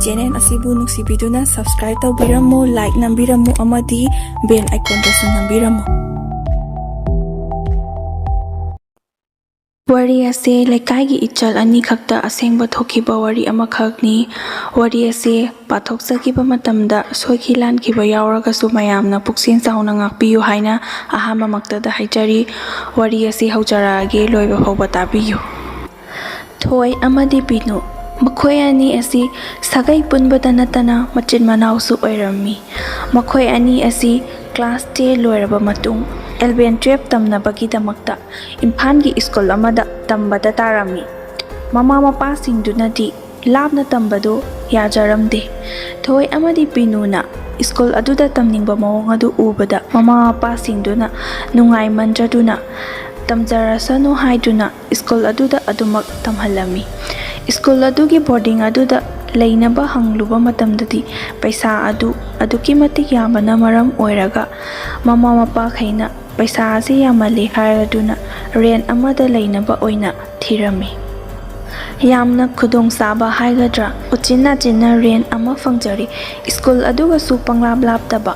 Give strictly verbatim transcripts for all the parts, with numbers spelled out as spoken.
Channel ꯑꯁꯤꯕꯨ ꯅꯨꯡꯁꯤꯕꯤꯗꯨꯅ subscribe ꯇꯧꯕꯤꯔꯝꯃꯨ, like ꯅꯝꯕꯤꯔꯝꯃꯨ ꯑꯃꯗꯤ bell icon ꯗꯁꯨ ꯅꯝꯕꯤꯔꯝꯃꯨ꯫ ꯋꯥꯔꯤ ꯑꯁꯤ ꯂꯩꯀꯥꯏꯒꯤ ꯏꯆꯜ ꯑꯅꯤꯈꯛꯇ ꯑꯁꯦꯡꯕ ꯊꯣꯛꯈꯤꯕ ꯋꯥꯔꯤ ꯑꯃꯈꯛꯅꯤ꯫ ꯋꯥꯔꯤ ꯑꯁꯤ ꯄꯥꯊꯣꯛꯆꯈꯤꯕ ꯃꯇꯝꯗ ꯁꯣꯏꯈꯤ ꯂꯥꯟꯈꯤꯕ ꯌꯥꯎꯔꯒꯁꯨ ꯃꯌꯥꯝꯅ ꯄꯨꯛꯆꯦꯜ ꯆꯥꯎꯅ ꯉꯥꯛꯄꯤꯌꯨ ꯍꯥꯏꯅ ꯑꯍꯥꯟꯕꯃꯛꯇꯗ ꯍꯥꯏꯖꯔꯤ꯫ ꯋꯥꯔꯤ ꯑꯁꯤ ꯍꯧꯖꯔꯛꯑꯒꯦ, ꯂꯣꯏꯕ ꯐꯥꯎꯕ ꯇꯥꯕꯤꯌꯨ꯫ ꯊꯣꯏ ꯑꯃꯗꯤ ꯄꯤꯅꯨ, ꯃꯈꯣꯏ ꯑꯅꯤ ꯑꯁꯤ ꯁꯥꯒꯩ ꯄꯨꯟꯕꯗ ꯅꯠꯇꯅ ꯃꯆꯤꯟ ꯃꯅꯥꯎꯁꯨ ꯑꯣꯏꯔꯝꯃꯤ꯫ ꯃꯈꯣꯏ ꯑꯅꯤ ꯑꯁꯤ class ten ꯂꯣꯏꯔꯕ ꯃꯇꯨꯡ eleven twelve ꯇꯝꯅꯕꯒꯤꯗꯃꯛꯇ ꯏꯝꯐꯥꯜꯒꯤ ꯁ꯭ꯀꯨꯜ ꯑꯃꯗ ꯇꯝꯕꯗ ꯇꯥꯔꯝꯃꯤ꯫ ꯃꯃꯥ ꯃꯄꯥꯁꯤꯡꯗꯨꯅꯗꯤ ꯂꯥꯞꯅ ꯇꯝꯕꯗꯨ ꯌꯥꯖꯔꯝꯗꯦ꯫ ꯊꯣꯏ ꯑꯃꯗꯤ ꯄꯤꯅꯨꯅ ꯁ꯭ꯀꯨꯜ ꯑꯗꯨꯗ ꯇꯝꯅꯤꯡꯕ ꯃꯑꯣꯡ ꯑꯗꯨ ꯎꯕꯗ ꯃꯃꯥ ꯃꯄꯥꯁꯤꯡꯗꯨꯅ ꯅꯨꯡꯉꯥꯏꯃꯟꯗ꯭ꯔꯗꯨꯅ ꯇꯝꯖꯔꯁꯅꯨ ꯍꯥꯏꯗꯨꯅ ꯁ꯭ꯀꯨꯜ ꯑꯗꯨꯗ ꯑꯗꯨꯃꯛ ꯇꯝꯍꯜꯂꯝꯃꯤ꯫ ꯁ꯭ꯀꯨꯜ ꯑꯗꯨꯒꯤ boarding ꯑꯗꯨꯗ ꯂꯩꯅꯕ ꯍꯪꯂꯨꯕ ꯃꯇꯝꯗꯗꯤ ꯄꯩꯁꯥ ꯑꯗꯨ ꯑꯗꯨꯛꯀꯤ ꯃꯇꯤꯛ ꯌꯥꯝꯕꯅ ꯃꯔꯝ ꯑꯣꯏꯔꯒ ꯃꯃꯥ ꯃꯄꯥꯈꯩꯅ ꯄꯩꯁꯥ ꯑꯁꯤ ꯌꯥꯝꯃꯜꯂꯤ ꯍꯥꯏꯔꯗꯨꯅ rent ꯑꯃꯗ ꯂꯩꯅꯕ ꯑꯣꯏꯅ ꯊꯤꯔꯝꯃꯤ꯫ ꯌꯥꯝꯅ ꯈꯨꯗꯣꯡꯆꯥꯕ ꯍꯥꯏꯒꯗ꯭ꯔꯥ, ꯎꯆꯤꯟ ꯅꯥꯆꯤꯟꯅ rent ꯑꯃ ꯐꯪꯖꯔꯤ꯫ ꯁ꯭ꯀꯨꯜ ꯑꯗꯨꯒꯁꯨ ꯄꯪꯂꯥꯞ ꯂꯥꯞꯇꯕ,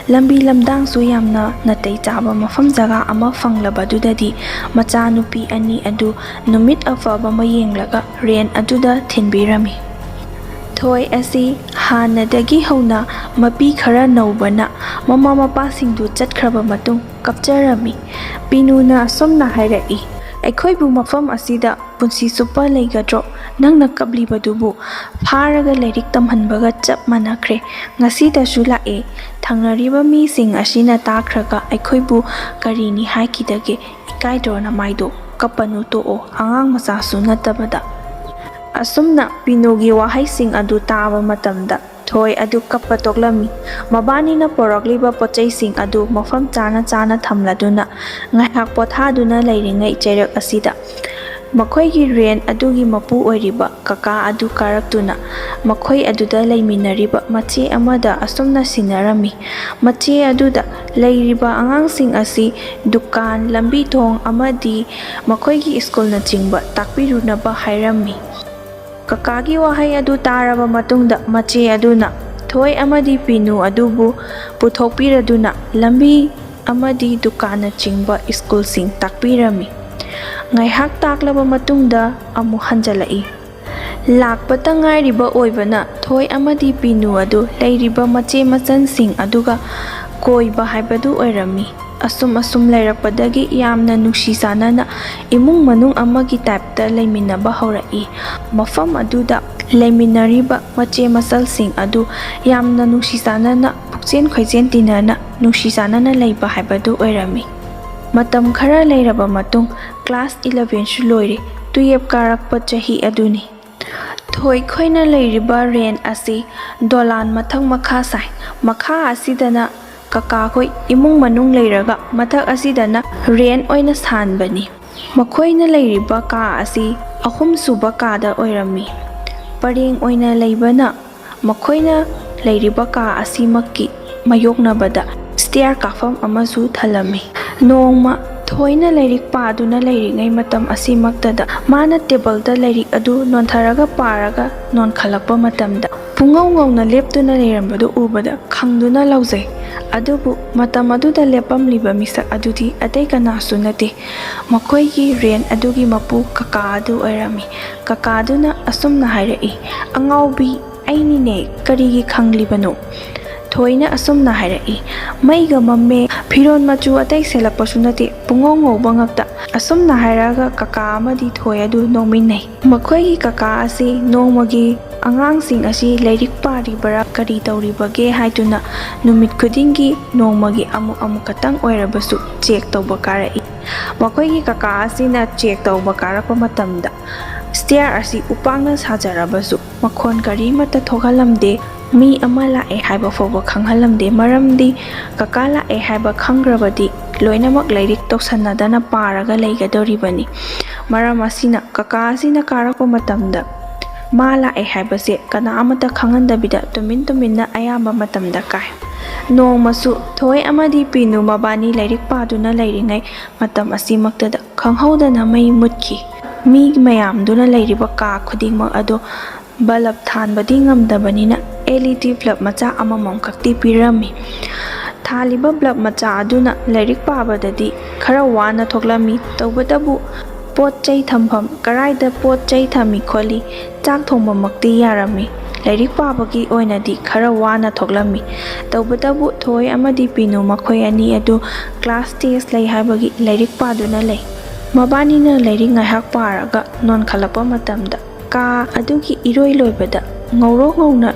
ꯂꯝꯕꯤ ꯂꯝꯗꯥꯡꯁꯨ ꯌꯥꯝꯅ ꯅꯥꯇꯩ ꯆꯥꯕ ꯃꯐꯝ ꯖꯒꯥ ꯑꯃ ꯐꯪꯂꯕꯗꯨꯗꯗꯤ ꯃꯆꯥꯅꯨꯄꯤ ꯑꯅꯤ ꯑꯗꯨ ꯅꯨꯃꯤꯠ ꯑꯐꯕ ꯑꯃ ꯌꯦꯡꯂꯒ rent ꯑꯗꯨꯗ ꯊꯤꯟꯕꯤꯔꯝꯃꯤ꯫ ꯊꯣꯏ ꯑꯁꯤ ꯍꯥꯟꯅꯗꯒꯤ ꯍꯧꯅ ꯃꯄꯤ ꯈꯔ ꯅꯧꯕꯅ ꯃꯃꯥ ꯃꯄꯥꯁꯤꯡꯗꯨ ꯆꯠꯈ꯭ꯔꯕ ꯃꯇꯨꯡ ꯀꯞꯆꯔꯝꯃꯤ꯫ ꯄꯤꯅꯨꯅ ꯑꯁꯨꯝꯅ ꯍꯥꯏꯔꯛꯏ, "ꯑꯩꯈꯣꯏꯕꯨ ꯃꯐꯝ ꯑꯁꯤꯗ ꯄꯨꯟꯁꯤ ꯆꯨꯞꯄ ꯂꯩꯒꯗ꯭ꯔꯣ? ꯅꯪꯅ ꯀꯞꯂꯤꯕꯗꯨꯕꯨ ꯐꯥꯔꯒ ꯂꯥꯏꯔꯤꯛ ꯇꯝꯍꯟꯕꯒ ꯆꯞ ꯃꯥꯟꯅꯈ꯭ꯔꯦ꯫ ꯉꯁꯤꯗꯁꯨ ꯂꯥꯛꯑꯦ꯫ ꯊꯪꯅꯔꯤꯕ ꯃꯤꯁꯤꯡ ꯑꯁꯤꯅ ꯇꯥꯈ꯭ꯔꯒ ꯑꯩꯈꯣꯏꯕꯨ ꯀꯔꯤꯅꯤ ꯍꯥꯏꯈꯤꯗꯒꯦ? ꯏꯀꯥꯏꯗ꯭ꯔꯣ ꯅꯃꯥꯏꯗꯣ? ꯀꯞꯄꯅꯨ, ꯇꯣꯛꯑꯣ, ꯑꯉꯥꯡ ꯃꯆꯥꯁꯨ ꯅꯠꯇꯕꯗ"꯫ ꯑꯁꯨꯝꯅ ꯄꯤꯅꯨꯒꯤ ꯋꯥꯍꯩꯁꯤꯡ ꯑꯗꯨ ꯇꯥꯕ ꯃꯇꯝꯗ ꯊꯣꯏ ꯑꯗꯨ ꯀꯞꯄ ꯇꯣꯛꯂꯝꯃꯤ꯫ ꯃꯕꯥꯅꯤꯅ ꯄꯣꯔꯛꯂꯤꯕ ꯄꯣꯠꯆꯩꯁꯤꯡ ꯑꯗꯨ ꯃꯐꯝ ꯆꯥꯅ ꯆꯥꯅ ꯊꯝꯂꯗꯨꯅ ꯉꯥꯏꯍꯥꯛ ꯄꯣꯊꯥꯗꯨꯅ ꯂꯩꯔꯤꯉꯩ ꯆꯩꯔꯛ ꯑꯁꯤꯗ ꯃꯈꯣꯏꯒꯤ rent ꯑꯗꯨꯒꯤ ꯃꯄꯨ ꯑꯣꯏꯔꯤꯕ ꯀꯀꯥ ꯑꯗꯨ ꯀꯥꯔꯛꯇꯨꯅ ꯃꯈꯣꯏ ꯑꯗꯨꯗ ꯂꯩꯃꯤꯟꯅꯔꯤꯕ ꯃꯆꯦ ꯑꯃꯗ ꯑꯁꯨꯝꯅ ꯁꯤꯟꯅꯔꯝꯃꯤ꯫ ꯃꯆꯦ ꯑꯗꯨꯗ ꯂꯩꯔꯤꯕ ꯑꯉꯥꯡꯁꯤꯡ ꯑꯁꯤ ꯗꯨꯀꯥꯟ, ꯂꯝꯕꯤ ꯊꯣꯡ ꯑꯃꯗꯤ ꯃꯈꯣꯏꯒꯤ ꯁ꯭ꯀꯨꯜꯅꯆꯤꯡꯕ ꯇꯥꯛꯄꯤꯔꯨꯅꯕ ꯍꯥꯏꯔꯝꯃꯤ꯫ ꯀꯀꯥꯒꯤ ꯋꯥꯍꯩ ꯑꯗꯨ ꯇꯥꯔꯕ ꯃꯇꯨꯡꯗ ꯃꯆꯦ ꯑꯗꯨꯅ ꯊꯣꯏ ꯑꯃꯗꯤ ꯄꯤꯅꯨ ꯑꯗꯨꯕꯨ ꯄꯨꯊꯣꯛꯄꯤꯔꯗꯨꯅ ꯂꯝꯕꯤ ꯑꯃꯗꯤ ꯗꯨꯀꯥꯟꯅꯆꯤꯡꯕ ꯁ꯭ꯀꯨꯜꯁꯤꯡ ꯇꯥꯛꯄꯤꯔꯝꯃꯤ꯫ ꯉꯥꯏꯍꯥꯛ ꯇꯥꯛꯂꯕ ꯃꯇꯨꯡꯗ ꯑꯃꯨꯛ ꯍꯟꯖꯜꯂꯛꯏ꯫ ꯂꯥꯛꯄꯇ ꯉꯥꯏꯔꯤꯕ ꯑꯣꯏꯕꯅ ꯊꯣꯏ ꯑꯃꯗꯤ ꯄꯤꯅꯨ ꯑꯗꯨ ꯂꯩꯔꯤꯕ ꯃꯆꯦ ꯃꯆꯟꯁꯤꯡ ꯑꯗꯨꯒ ꯀꯣꯏꯕ ꯍꯥꯏꯕꯗꯨ ꯑꯣꯏꯔꯝꯃꯤ꯫ ꯑꯁꯨꯝ ꯑꯁꯨꯝ ꯂꯩꯔꯛꯄꯗꯒꯤ ꯌꯥꯝꯅ ꯅꯨꯡꯁꯤ ꯆꯥꯟꯅꯅ ꯏꯃꯨꯡ ꯃꯅꯨꯡ ꯑꯃꯒꯤ ꯇꯥꯏꯞꯇ ꯂꯩꯃꯤꯟꯅꯕ ꯍꯧꯔꯛꯏ꯫ ꯃꯐꯝ ꯑꯗꯨꯗ ꯂꯩꯃꯤꯟꯅꯔꯤꯕ ꯃꯆꯦ ꯃꯆꯜꯁꯤꯡ ꯑꯗꯨ ꯌꯥꯝꯅ ꯅꯨꯡꯁꯤ ꯆꯥꯟꯅꯅ ꯄꯨꯛꯆꯦꯟ ꯈꯣꯏꯖꯦꯟ ꯇꯤꯟꯅꯅ ꯅꯨꯡꯁꯤ ꯆꯥꯟꯅꯅ ꯂꯩꯕ ꯍꯥꯏꯕꯗꯨ ꯑꯣꯏꯔꯝꯃꯤ꯫ ꯃꯇꯝ ꯈꯔ ꯂꯩꯔꯕ ꯃꯇꯨꯡ ꯀ꯭ꯂꯥꯁ ꯏꯂꯚꯦꯟꯁꯨ ꯂꯣꯏꯔꯦ꯫ ꯇꯨꯌꯦꯞ ꯀꯥꯔꯛꯄ ꯆꯍꯤ ꯑꯗꯨꯅꯤ꯫ ꯊꯣꯏꯈꯣꯏꯅ ꯂꯩꯔꯤꯕ ꯔꯦꯟ ꯑꯁꯤ ꯗꯣꯂꯥꯟ ꯃꯊꯛ ꯃꯈꯥ ꯁꯥꯏ꯫ ꯃꯈꯥ ꯑꯁꯤꯗꯅ ꯀꯀꯥꯈꯣꯏ ꯏꯃꯨꯡ ꯃꯅꯨꯡ ꯂꯩꯔꯒ ꯃꯊꯛ ꯑꯁꯤꯗꯅ ꯔꯦꯟ ꯑꯣꯏꯅ ꯁꯥꯟꯕꯅꯤ꯫ ꯃꯈꯣꯏꯅ ꯂꯩꯔꯤꯕ ꯀꯥ ꯑꯁꯤ ꯑꯍꯨꯝꯁꯨꯕ ꯀꯥꯗ ꯑꯣꯏꯔꯝꯃꯤ꯫ ꯄꯔꯦꯡ ꯑꯣꯏꯅ ꯂꯩꯕꯅ ꯃꯈꯣꯏꯅ ꯂꯩꯔꯤꯕ ꯀꯥ ꯑꯁꯤꯃꯛꯀꯤ ꯃꯌꯣꯛꯅꯕꯗ ꯁ꯭ꯇꯦꯌꯔ ꯀꯥꯐꯝ ꯑꯃꯁꯨ ꯊꯜꯂꯝꯃꯤ꯫ ꯅꯣꯡꯃ ꯊꯣꯏꯅ ꯂꯥꯏꯔꯤꯛ ꯄꯥꯗꯨꯅ ꯂꯩꯔꯤꯉꯩ ꯃꯇꯝ ꯑꯁꯤꯃꯛꯇꯗ ꯃꯥꯅ ꯇꯦꯕꯜꯗ ꯂꯥꯏꯔꯤꯛ ꯑꯗꯨ ꯅꯣꯟꯊꯔꯒ ꯄꯥꯔꯒ ꯅꯣꯟꯈꯠꯂꯛꯄ ꯃꯇꯝꯗ ꯄꯨꯡꯉꯧ ꯉꯧꯅ ꯂꯦꯞꯇꯨꯅ ꯂꯩꯔꯝꯕꯗꯨ ꯎꯕꯗ ꯈꯪꯗꯨꯅ ꯂꯧꯖꯩ꯫ ꯑꯗꯨꯕꯨ ꯃꯇꯝ ꯑꯗꯨꯗ ꯂꯦꯞꯄꯝꯂꯤꯕ ꯃꯤꯁꯛ ꯑꯗꯨꯗꯤ ꯑꯇꯩ ꯀꯅꯥꯁꯨ ꯅꯠꯇꯦ꯫ ꯃꯈꯣꯏꯒꯤ ꯔꯦꯟ ꯑꯗꯨꯒꯤ ꯃꯄꯨ ꯀꯀꯥ ꯑꯗꯨ ꯑꯣꯏꯔꯝꯃꯤ꯫ ꯀꯀꯥ ꯑꯗꯨꯅ ꯑꯁꯨꯝꯅ ꯍꯥꯏꯔꯛꯏ, "ꯑꯉꯥꯎꯕꯤ, ꯑꯩꯅꯤꯅꯦ, ꯀꯔꯤꯒꯤ ꯈꯪꯂꯤꯕꯅꯣ?" ꯊꯣꯏꯅ ꯑꯁꯨꯝꯅ ꯍꯥꯏꯔꯛꯏ, "ꯃꯩꯒ ꯃꯝꯃꯦ, ꯐꯤꯔꯣꯜ ꯃꯆꯨ ꯑꯇꯩ ꯁꯦꯠꯂꯛꯄꯁꯨ ꯅꯠꯇꯦ, ꯄꯨꯡꯉꯧ ꯉꯧꯕ ꯉꯛꯇ꯫" ꯑꯁꯨꯝꯅ ꯍꯥꯏꯔꯛꯑꯒ ꯀꯀꯥ ꯑꯃꯗꯤ ꯊꯣꯏ ꯑꯗꯨ ꯅꯣꯛꯃꯤꯟꯅꯩ꯫ ꯃꯈꯣꯏꯒꯤ ꯀꯀꯥ ꯑꯁꯤ ꯅꯣꯡꯃꯒꯤ ꯑꯉꯥꯡꯁꯤꯡ ꯑꯁꯤ ꯂꯥꯏꯔꯤꯛ ꯄꯥꯔꯤꯕꯔꯥ ꯀꯔꯤ ꯇꯧꯔꯤꯕꯒꯦ ꯍꯥꯏꯗꯨꯅ ꯅꯨꯃꯤꯠ ꯈꯨꯗꯤꯡꯒꯤ ꯅꯣꯡꯃꯒꯤ ꯑꯃꯨꯛ ꯑꯃꯨꯛ ꯈꯛꯇꯪ ꯑꯣꯏꯔꯕꯁꯨ ꯆꯦꯛ ꯇꯧꯕ ꯀꯥꯔꯛꯏ꯫ ꯃꯈꯣꯏꯒꯤ ꯀꯀꯥ ꯑꯁꯤꯅ ꯆꯦꯛ ꯇꯧꯕ ꯀꯥꯔꯛꯄ ꯃꯇꯝꯗ ꯁ꯭ꯇꯦꯌꯔ ꯑꯁꯤ ꯎꯄꯥꯛꯅ ꯁꯥꯖꯔꯕꯁꯨ ꯃꯈꯣꯟ ꯀꯔꯤꯃꯠꯇ ꯊꯣꯛꯍꯜꯂꯝꯗꯦ꯫ ꯃꯤ ꯑꯃ ꯂꯥꯛꯑꯦ ꯍꯥꯏꯕ ꯐꯥꯎꯕ ꯈꯪꯍꯜꯂꯝꯗꯦ꯫ ꯃꯔꯝꯗꯤ ꯀꯀꯥ ꯂꯥꯛꯑꯦ ꯍꯥꯏꯕ ꯈꯪꯈ꯭ꯔꯕꯗꯤ ꯂꯣꯏꯅꯃꯛ ꯂꯥꯏꯔꯤꯛ ꯇꯧꯁꯟꯅꯗꯅ ꯄꯥꯔꯒ ꯂꯩꯒꯗꯧꯔꯤꯕꯅꯤ꯫ ꯃꯔꯝ ꯑꯁꯤꯅ ꯀꯀꯥ ꯑꯁꯤꯅ ꯀꯥꯔꯛꯄ ꯃꯇꯝꯗ ꯃꯥ ꯂꯥꯛꯑꯦ ꯍꯥꯏꯕꯁꯦ ꯀꯅꯥ ꯑꯃꯠꯇ ꯈꯪꯍꯟꯗꯕꯤꯗ ꯇꯨꯃꯤꯟ ꯇꯨꯃꯤꯟꯅ ꯑꯌꯥꯝꯕ ꯃꯇꯝꯗ ꯀꯥꯏ꯫ ꯅꯣꯡꯃꯁꯨ ꯊꯣꯏ ꯑꯃꯗꯤ ꯄꯤꯅꯨ ꯃꯕꯥꯅꯤ ꯂꯥꯏꯔꯤꯛ ꯄꯥꯗꯨꯅ ꯂꯩꯔꯤꯉꯩ ꯃꯇꯝ ꯑꯁꯤꯃꯛꯇꯗ ꯈꯪꯍꯧꯗꯅ ꯃꯩ ꯃꯨꯠꯈꯤ꯫ ꯃꯤ ꯃꯌꯥꯝꯗꯨꯅ ꯂꯩꯔꯤꯕ ꯀꯥ ꯈꯨꯗꯤꯡꯃꯛ ꯑꯗꯨ ꯕꯂꯕ ꯊꯥꯟꯕꯗꯤ ꯉꯝꯗꯕꯅꯤꯅ ꯑꯦꯜ ꯏ ꯗꯤ ꯕ꯭ꯂꯕ ꯃꯆꯥ ꯑꯃꯃꯝ ꯈꯛꯇꯤ ꯄꯤꯔꯝꯃꯤ꯫ ꯊꯥꯜꯂꯤꯕ ꯕ꯭ꯂꯕ ꯃꯆꯥ ꯑꯗꯨꯅ ꯂꯥꯏꯔꯤꯛ ꯄꯥꯕꯗꯗꯤ ꯈꯔ ꯋꯥꯅ ꯊꯣꯛꯂꯝꯃꯤ꯫ ꯇꯧꯕꯇꯕꯨ ꯄꯣꯠ ꯆꯩ ꯊꯝꯐꯝ, ꯀꯔꯥꯏꯗ ꯄꯣꯠ ꯆꯩ ꯊꯝꯃꯤ ꯈꯣꯠꯂꯤ, ꯆꯥꯛ ꯊꯣꯡꯕꯃꯛꯇꯤ ꯌꯥꯔꯝꯃꯤ꯫ ꯂꯥꯏꯔꯤꯛ ꯄꯥꯕꯒꯤ ꯑꯣꯏꯅꯗꯤ ꯈꯔ ꯋꯥꯅ ꯊꯣꯛꯂꯝꯃꯤ꯫ ꯇꯧꯕꯇꯕꯨ ꯊꯣꯏ ꯑꯃꯗꯤ ꯄꯤꯅꯨ ꯃꯈꯣꯏ ꯑꯅꯤ ꯑꯗꯨ ꯀ꯭ꯂꯥꯁ ꯇꯦꯁ ꯂꯩ ꯍꯥꯏꯕꯒꯤ ꯂꯥꯏꯔꯤꯛ ꯄꯥꯗꯨꯅ ꯂꯩ꯫ ꯃꯕꯥꯅꯤꯅ ꯂꯥꯏꯔꯤꯛ ꯉꯥꯏꯍꯥꯛ ꯄꯥꯔꯒ ꯅꯣꯟꯈꯠꯂꯛꯄ ꯃꯇꯝꯗ ꯀꯥ ꯑꯗꯨꯒꯤ ꯏꯔꯣꯏ ꯂꯣꯏꯕꯗ ꯉꯧꯔꯣꯛ ꯉꯧꯅ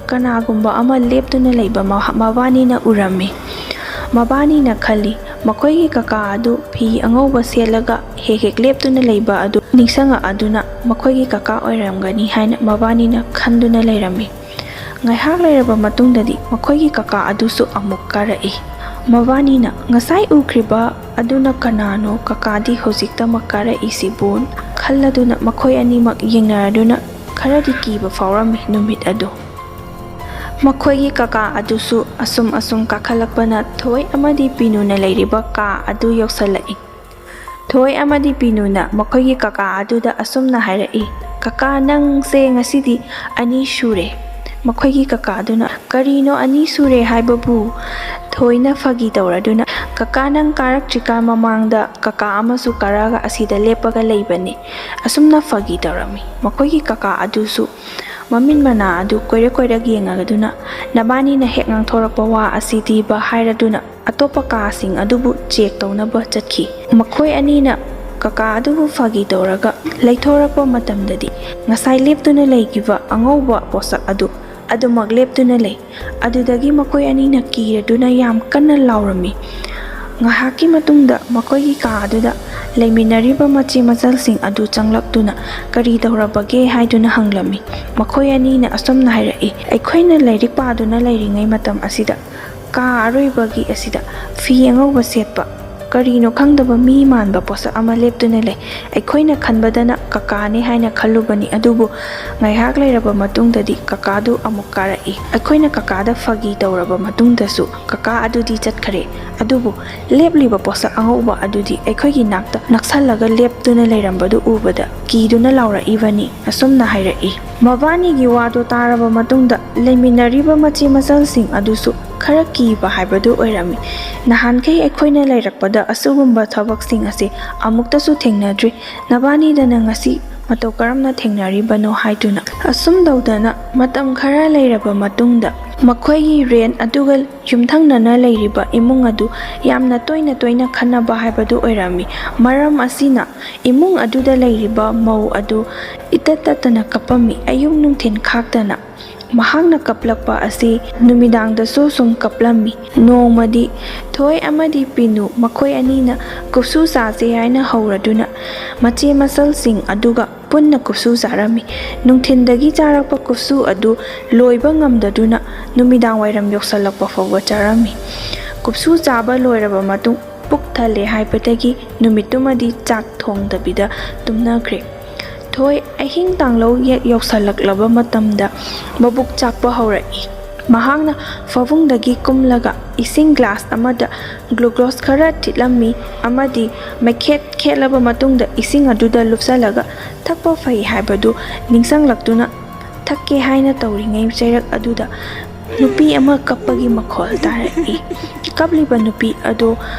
ꯀꯅꯥꯒꯨꯝꯕ ꯑꯃ ꯂꯦꯞꯇꯨꯅ ꯂꯩꯕ ꯃꯍ-, ꯃꯕꯥꯅꯤꯅ ꯎꯔꯝꯃꯤ꯫ ꯃꯕꯥꯅꯤꯅ ꯈꯜꯂꯤ, ꯃꯈꯣꯏꯒꯤ ꯀꯀꯥ ꯑꯗꯨ ꯐꯤ ꯑꯉꯧꯕ ꯁꯦꯠꯂꯒ ꯍꯦꯛ ꯍꯦꯛ ꯂꯦꯞꯇꯨꯅ ꯂꯩꯕ ꯑꯗꯨ ꯅꯤꯡꯁꯤꯡꯉꯛꯑꯗꯨꯅ ꯃꯈꯣꯏꯒꯤ ꯀꯀꯥ ꯑꯣꯏꯔꯝꯒꯅꯤ ꯍꯥꯏꯅ ꯃꯕꯥꯅꯤꯅ ꯈꯟꯗꯨꯅ ꯂꯩꯔꯝꯃꯤ꯫ ꯉꯥꯏꯍꯥꯛ ꯂꯩꯔꯕ ꯃꯇꯨꯡꯗꯗꯤ ꯃꯈꯣꯏꯒꯤ ꯀꯀꯥ ꯑꯗꯨꯁꯨ ꯑꯃꯨꯛ ꯀꯥꯔꯛꯏ꯫ ꯃꯕꯥꯅꯤꯅ ꯉꯁꯥꯏ ꯎꯈ꯭ꯔꯤꯕ ꯑꯗꯨꯅ ꯀꯅꯥꯅꯣ, ꯀꯀꯥꯗꯤ ꯍꯧꯖꯤꯛꯇꯃꯛ ꯀꯥꯔꯛꯏꯁꯤꯕꯨ ꯈꯜꯂꯗꯨꯅ ꯃꯈꯣꯏ ꯑꯅꯤꯃꯛ ꯌꯦꯡꯅꯔꯗꯨꯅ ꯈꯔꯗꯤ ꯀꯤꯕ ꯐꯥꯎꯔꯝꯃꯤ ꯅꯨꯃꯤꯠ ꯑꯗꯨ꯫ ꯃꯈꯣꯏꯒꯤ ꯀꯀꯥ ꯑꯗꯨꯁꯨ ꯑꯁꯨꯝ ꯑꯁꯨꯝ ꯀꯥꯈꯠꯂꯛꯄꯅ ꯊꯣꯏ ꯑꯃꯗꯤ ꯄꯤꯅꯨꯅ ꯂꯩꯔꯤꯕ ꯀꯥ ꯑꯗꯨ ꯌꯧꯁꯜꯂꯛꯏ꯫ ꯊꯣꯏ ꯑꯃꯗꯤ ꯄꯤꯅꯨꯅ ꯃꯈꯣꯏꯒꯤ ꯀꯀꯥ ꯑꯗꯨꯗ ꯑꯁꯨꯝꯅ ꯍꯥꯏꯔꯛꯏ, "ꯀꯀꯥ, ꯅꯪꯁꯦ ꯉꯁꯤꯗꯤ ꯑꯅꯤ ꯁꯨꯔꯦ꯫" ꯃꯈꯣꯏꯒꯤ ꯀꯀꯥ ꯑꯗꯨꯅ, "ꯀꯔꯤꯅꯣ ꯑꯅꯤ ꯁꯨꯔꯦ ꯍꯥꯏꯕꯕꯨ?" ꯊꯣꯏꯅ ꯐꯥꯒꯤ ꯇꯧꯔꯗꯨꯅ, "ꯀꯀꯥ, ꯅꯪ ꯀꯥꯔꯛꯇ꯭ꯔꯤꯀꯥꯟ ꯃꯃꯥꯡꯗ ꯀꯀꯥ ꯑꯃꯁꯨ ꯀꯥꯔꯛꯑꯒ ꯑꯁꯤꯗ ꯂꯦꯞꯄꯒ ꯂꯩꯕꯅꯤ꯫" ꯑꯁꯨꯝꯅ ꯐꯥꯒꯤ ꯇꯧꯔꯝꯃꯤ꯫ ꯃꯈꯣꯏꯒꯤ ꯀꯀꯥ ꯑꯗꯨꯁꯨ ꯃꯃꯤꯠ ꯃꯅꯥ ꯑꯗꯨ ꯀꯣꯏꯔꯛ ꯀꯣꯏꯔꯛ ꯌꯦꯡꯉꯗꯨꯅ, "ꯅꯕꯥꯅꯤꯅ ꯍꯦꯛ ꯉꯥꯡꯊꯣꯔꯛꯄ ꯋꯥ ꯑꯁꯤꯗꯤꯕ" ꯍꯥꯏꯔꯗꯨꯅ ꯑꯇꯣꯞꯄ ꯀꯥꯁꯤꯡ ꯑꯗꯨꯕꯨ ꯆꯦꯛ ꯇꯧꯅꯕ ꯆꯠꯈꯤ꯫ ꯃꯈꯣꯏ ꯑꯅꯤꯅ ꯀꯀꯥ ꯑꯗꯨꯕꯨ ꯐꯥꯒꯤ ꯇꯧꯔꯒ ꯂꯩꯊꯣꯔꯛꯄ ꯃꯇꯝꯗꯗꯤ ꯉꯁꯥꯏ ꯂꯦꯞꯇꯨꯅ ꯂꯩꯈꯤꯕ ꯑꯉꯧꯕ ꯄꯣꯠꯁꯛ ꯑꯗꯨ ꯑꯗꯨꯃꯛ ꯂꯦꯞꯇꯨꯅ ꯂꯩ꯫ ꯑꯗꯨꯗꯒꯤ ꯃꯈꯣꯏ ꯑꯅꯤꯅ ꯀꯤꯔꯗꯨꯅ ꯌꯥꯝ ꯀꯟꯅ ꯂꯥꯎꯔꯝꯃꯤ꯫ ꯉꯥꯏꯍꯥꯛꯀꯤ ꯃꯇꯨꯡꯗ ꯃꯈꯣꯏꯒꯤ ꯀꯥ ꯑꯗꯨꯗ ꯂꯩꯃꯤꯟꯅꯔꯤꯕ ꯃꯆꯦ ꯃꯆꯜꯁꯤꯡ ꯑꯗꯨ ꯆꯪꯂꯛꯇꯨꯅ "ꯀꯔꯤ ꯇꯧꯔꯕꯒꯦ?" ꯍꯥꯏꯗꯨꯅ ꯍꯪꯂꯝꯃꯤ꯫ ꯃꯈꯣꯏ ꯑꯅꯤꯅ ꯑꯁꯨꯝꯅ ꯍꯥꯏꯔꯛꯏ, "ꯑꯩꯈꯣꯏꯅ ꯂꯥꯏꯔꯤꯛ ꯄꯥꯗꯨꯅ ꯂꯩꯔꯤꯉꯩ ꯃꯇꯝ ꯑꯁꯤꯗ ꯀꯥ ꯑꯔꯣꯏꯕꯒꯤ ꯑꯁꯤꯗ ꯐꯤ ꯑꯉꯧꯕ ꯁꯦꯠꯄ ꯀꯔꯤꯅꯣ ꯈꯪꯗꯕ ꯃꯤ ꯃꯥꯟꯕ ꯄꯣꯠꯁꯛ ꯑꯃ ꯂꯦꯞꯇꯨꯅ ꯂꯩ꯫ ꯑꯩꯈꯣꯏꯅ ꯈꯟꯕꯗꯅ ꯀꯀꯥꯅꯦ ꯍꯥꯏꯅ ꯈꯜꯂꯨꯕꯅꯤ, ꯑꯗꯨꯕꯨ ꯉꯥꯏꯍꯥꯛ ꯂꯩꯔꯕ ꯃꯇꯨꯡꯗꯗꯤ ꯀꯀꯥꯗꯨ ꯑꯃꯨꯛ ꯀꯥꯔꯛꯏ꯫ ꯑꯩꯈꯣꯏꯅ ꯀꯀꯥꯗ ꯐꯥꯒꯤ ꯇꯧꯔꯕ ꯃꯇꯨꯡꯗꯁꯨ ꯀꯀꯥ ꯑꯗꯨꯗꯤ ꯆꯠꯈ꯭ꯔꯦ꯫ ꯑꯗꯨꯕꯨ ꯂꯦꯞꯂꯤꯕ ꯄꯣꯠꯁꯛ ꯑꯉꯧꯕ ꯑꯗꯨꯗꯤ ꯑꯩꯈꯣꯏꯒꯤ ꯅꯥꯛꯇ ꯅꯛꯁꯜꯂꯒ ꯂꯦꯞꯇꯨꯅ ꯂꯩꯔꯝꯕꯗꯨ ꯎꯕꯗ ꯀꯤꯗꯨꯅ ꯂꯥꯎꯔꯛꯏꯕꯅꯤ꯫ ꯑꯁꯨꯝꯅ ꯍꯥꯏꯔꯛꯏ꯫ ꯃꯕꯥꯅꯤꯒꯤ ꯋꯥꯗꯣ ꯇꯥꯔꯕ ꯃꯇꯨꯡꯗ ꯂꯩꯃꯤꯟꯅꯔꯤꯕ ꯃꯆꯦ ꯃꯆꯜꯁꯤꯡ ꯑꯗꯨꯁꯨ ꯈꯔ ꯀꯤꯕ ꯍꯥꯏꯕꯗꯨ ꯑꯣꯏꯔꯝꯃꯤ꯫ ꯅꯍꯥꯟꯈꯩ ꯑꯩꯈꯣꯏꯅ ꯂꯩꯔꯛꯄꯗ ꯑꯁꯤꯒꯨꯝꯕ ꯊꯕꯛꯁꯤꯡ ꯑꯁꯤ ꯑꯃꯨꯛꯇꯁꯨ ꯊꯦꯡꯅꯗ꯭ꯔꯤ꯫ ꯅꯕꯥꯅꯤꯗꯅ ꯉꯁꯤ ꯃꯇꯧ ꯀꯔꯝꯅ ꯊꯦꯡꯅꯔꯤꯕꯅꯣ ꯍꯥꯏꯗꯨꯅ꯫ ꯑꯁꯨꯝ ꯇꯧꯗꯅ ꯃꯇꯝ ꯈꯔ ꯂꯩꯔꯕ ꯃꯇꯨꯡꯗ ꯃꯈꯣꯏꯒꯤ ꯔꯦꯟ ꯑꯗꯨꯒ ꯌꯨꯝꯊꯪꯅꯅ ꯂꯩꯔꯤꯕ ꯏꯃꯨꯡ ꯑꯗꯨ ꯌꯥꯝꯅ ꯇꯣꯏꯅ ꯇꯣꯏꯅ ꯈꯠꯅꯕ ꯍꯥꯏꯕꯗꯨ ꯑꯣꯏꯔꯝꯃꯤ꯫ ꯃꯔꯝ ꯑꯁꯤꯅ ꯏꯃꯨꯡ ꯑꯗꯨꯗ ꯂꯩꯔꯤꯕ ꯃꯧ ꯑꯗꯨ ꯏꯇꯠ ꯇꯠꯇꯅ ꯀꯞꯄꯝꯃꯤ꯫ ꯑꯌꯨꯛ ꯅꯨꯡꯊꯤꯜ ꯈꯥꯛꯇꯅ ꯃꯍꯥꯛꯅ ꯀꯞꯂꯛꯄ ꯑꯁꯤ ꯅꯨꯃꯤꯗꯥꯡꯗꯁꯨ ꯁꯨꯝ ꯀꯞꯂꯝꯃꯤ꯫ ꯅꯣꯡꯃꯗꯤ ꯊꯣꯏ ꯑꯃꯗꯤ ꯄꯤꯅꯨ ꯃꯈꯣꯏ ꯑꯅꯤꯅ ꯀꯨꯞꯁꯨ ꯆꯥꯁꯦ ꯍꯥꯏꯅ ꯍꯧꯔꯗꯨꯅ ꯃꯆꯦ ꯃꯆꯜꯁꯤꯡ ꯑꯗꯨꯒ ꯄꯨꯟꯅ ꯀꯨꯞꯁꯨ ꯆꯥꯔꯝꯃꯤ꯫ ꯅꯨꯡꯊꯤꯟꯗꯒꯤ ꯆꯥꯔꯛꯄ ꯀꯨꯞꯁꯨ ꯑꯗꯨ ꯂꯣꯏꯕ ꯉꯝꯗꯗꯨꯅ ꯅꯨꯃꯤꯗꯥꯡ ꯋꯥꯏꯔꯝ ꯌꯧꯁꯜꯂꯛꯄ ꯐꯥꯎꯕ ꯆꯥꯔꯝꯃꯤ꯫ ꯀꯨꯞꯁꯨ ꯆꯥꯕ ꯂꯣꯏꯔꯕ ꯃꯇꯨꯡ ꯄꯨꯛ ꯊꯜꯂꯦ ꯍꯥꯏꯕꯗꯒꯤ ꯅꯨꯃꯤꯠꯇꯨꯃꯗꯤ ꯆꯥꯛ ꯊꯣꯡꯗꯕꯤꯗ ꯇꯨꯝꯅꯈ꯭ꯔꯦ꯫ ꯊꯣꯏ ꯑꯍꯤꯡ ꯇꯥꯡꯂꯧ ꯌꯦꯛ ꯌꯧꯁꯜꯂꯛꯂꯕ ꯃꯇꯝꯗ ꯃꯕꯨꯛ ꯆꯥꯛꯄ ꯍꯧꯔꯛꯏ꯫ ꯃꯍꯥꯛꯅ ꯐꯃꯨꯡꯗꯒꯤ ꯀꯨꯝꯂꯒ ꯏꯁꯤꯡ ꯒ꯭ꯂꯥꯁ ꯑꯃꯗ ꯒ꯭ꯂꯨꯀꯣꯁ ꯈꯔ ꯊꯤꯠꯂꯝꯃꯤ ꯑꯃꯗꯤ ꯃꯩꯈꯦꯠ ꯈꯦꯠꯂꯕ ꯃꯇꯨꯡꯗ ꯏꯁꯤꯡ ꯑꯗꯨꯗ ꯂꯨꯞꯆꯜꯂꯒ ꯊꯛꯄ ꯐꯩ ꯍꯥꯏꯕꯗꯨ ꯅꯤꯡꯁꯤꯡꯂꯛꯇꯨꯅ ꯊꯛꯀꯦ ꯍꯥꯏꯅ ꯇꯧꯔꯤꯉꯩ ꯆꯩꯔꯛ ꯑꯗꯨꯗ ꯅꯨꯄꯤ ꯑꯃ ꯀꯞꯄꯒꯤ ꯃꯈꯣꯜ ꯇꯥꯔꯛꯏ꯫ ꯀꯞꯂꯤꯕ ꯅꯨꯄꯤ ꯑꯗꯨ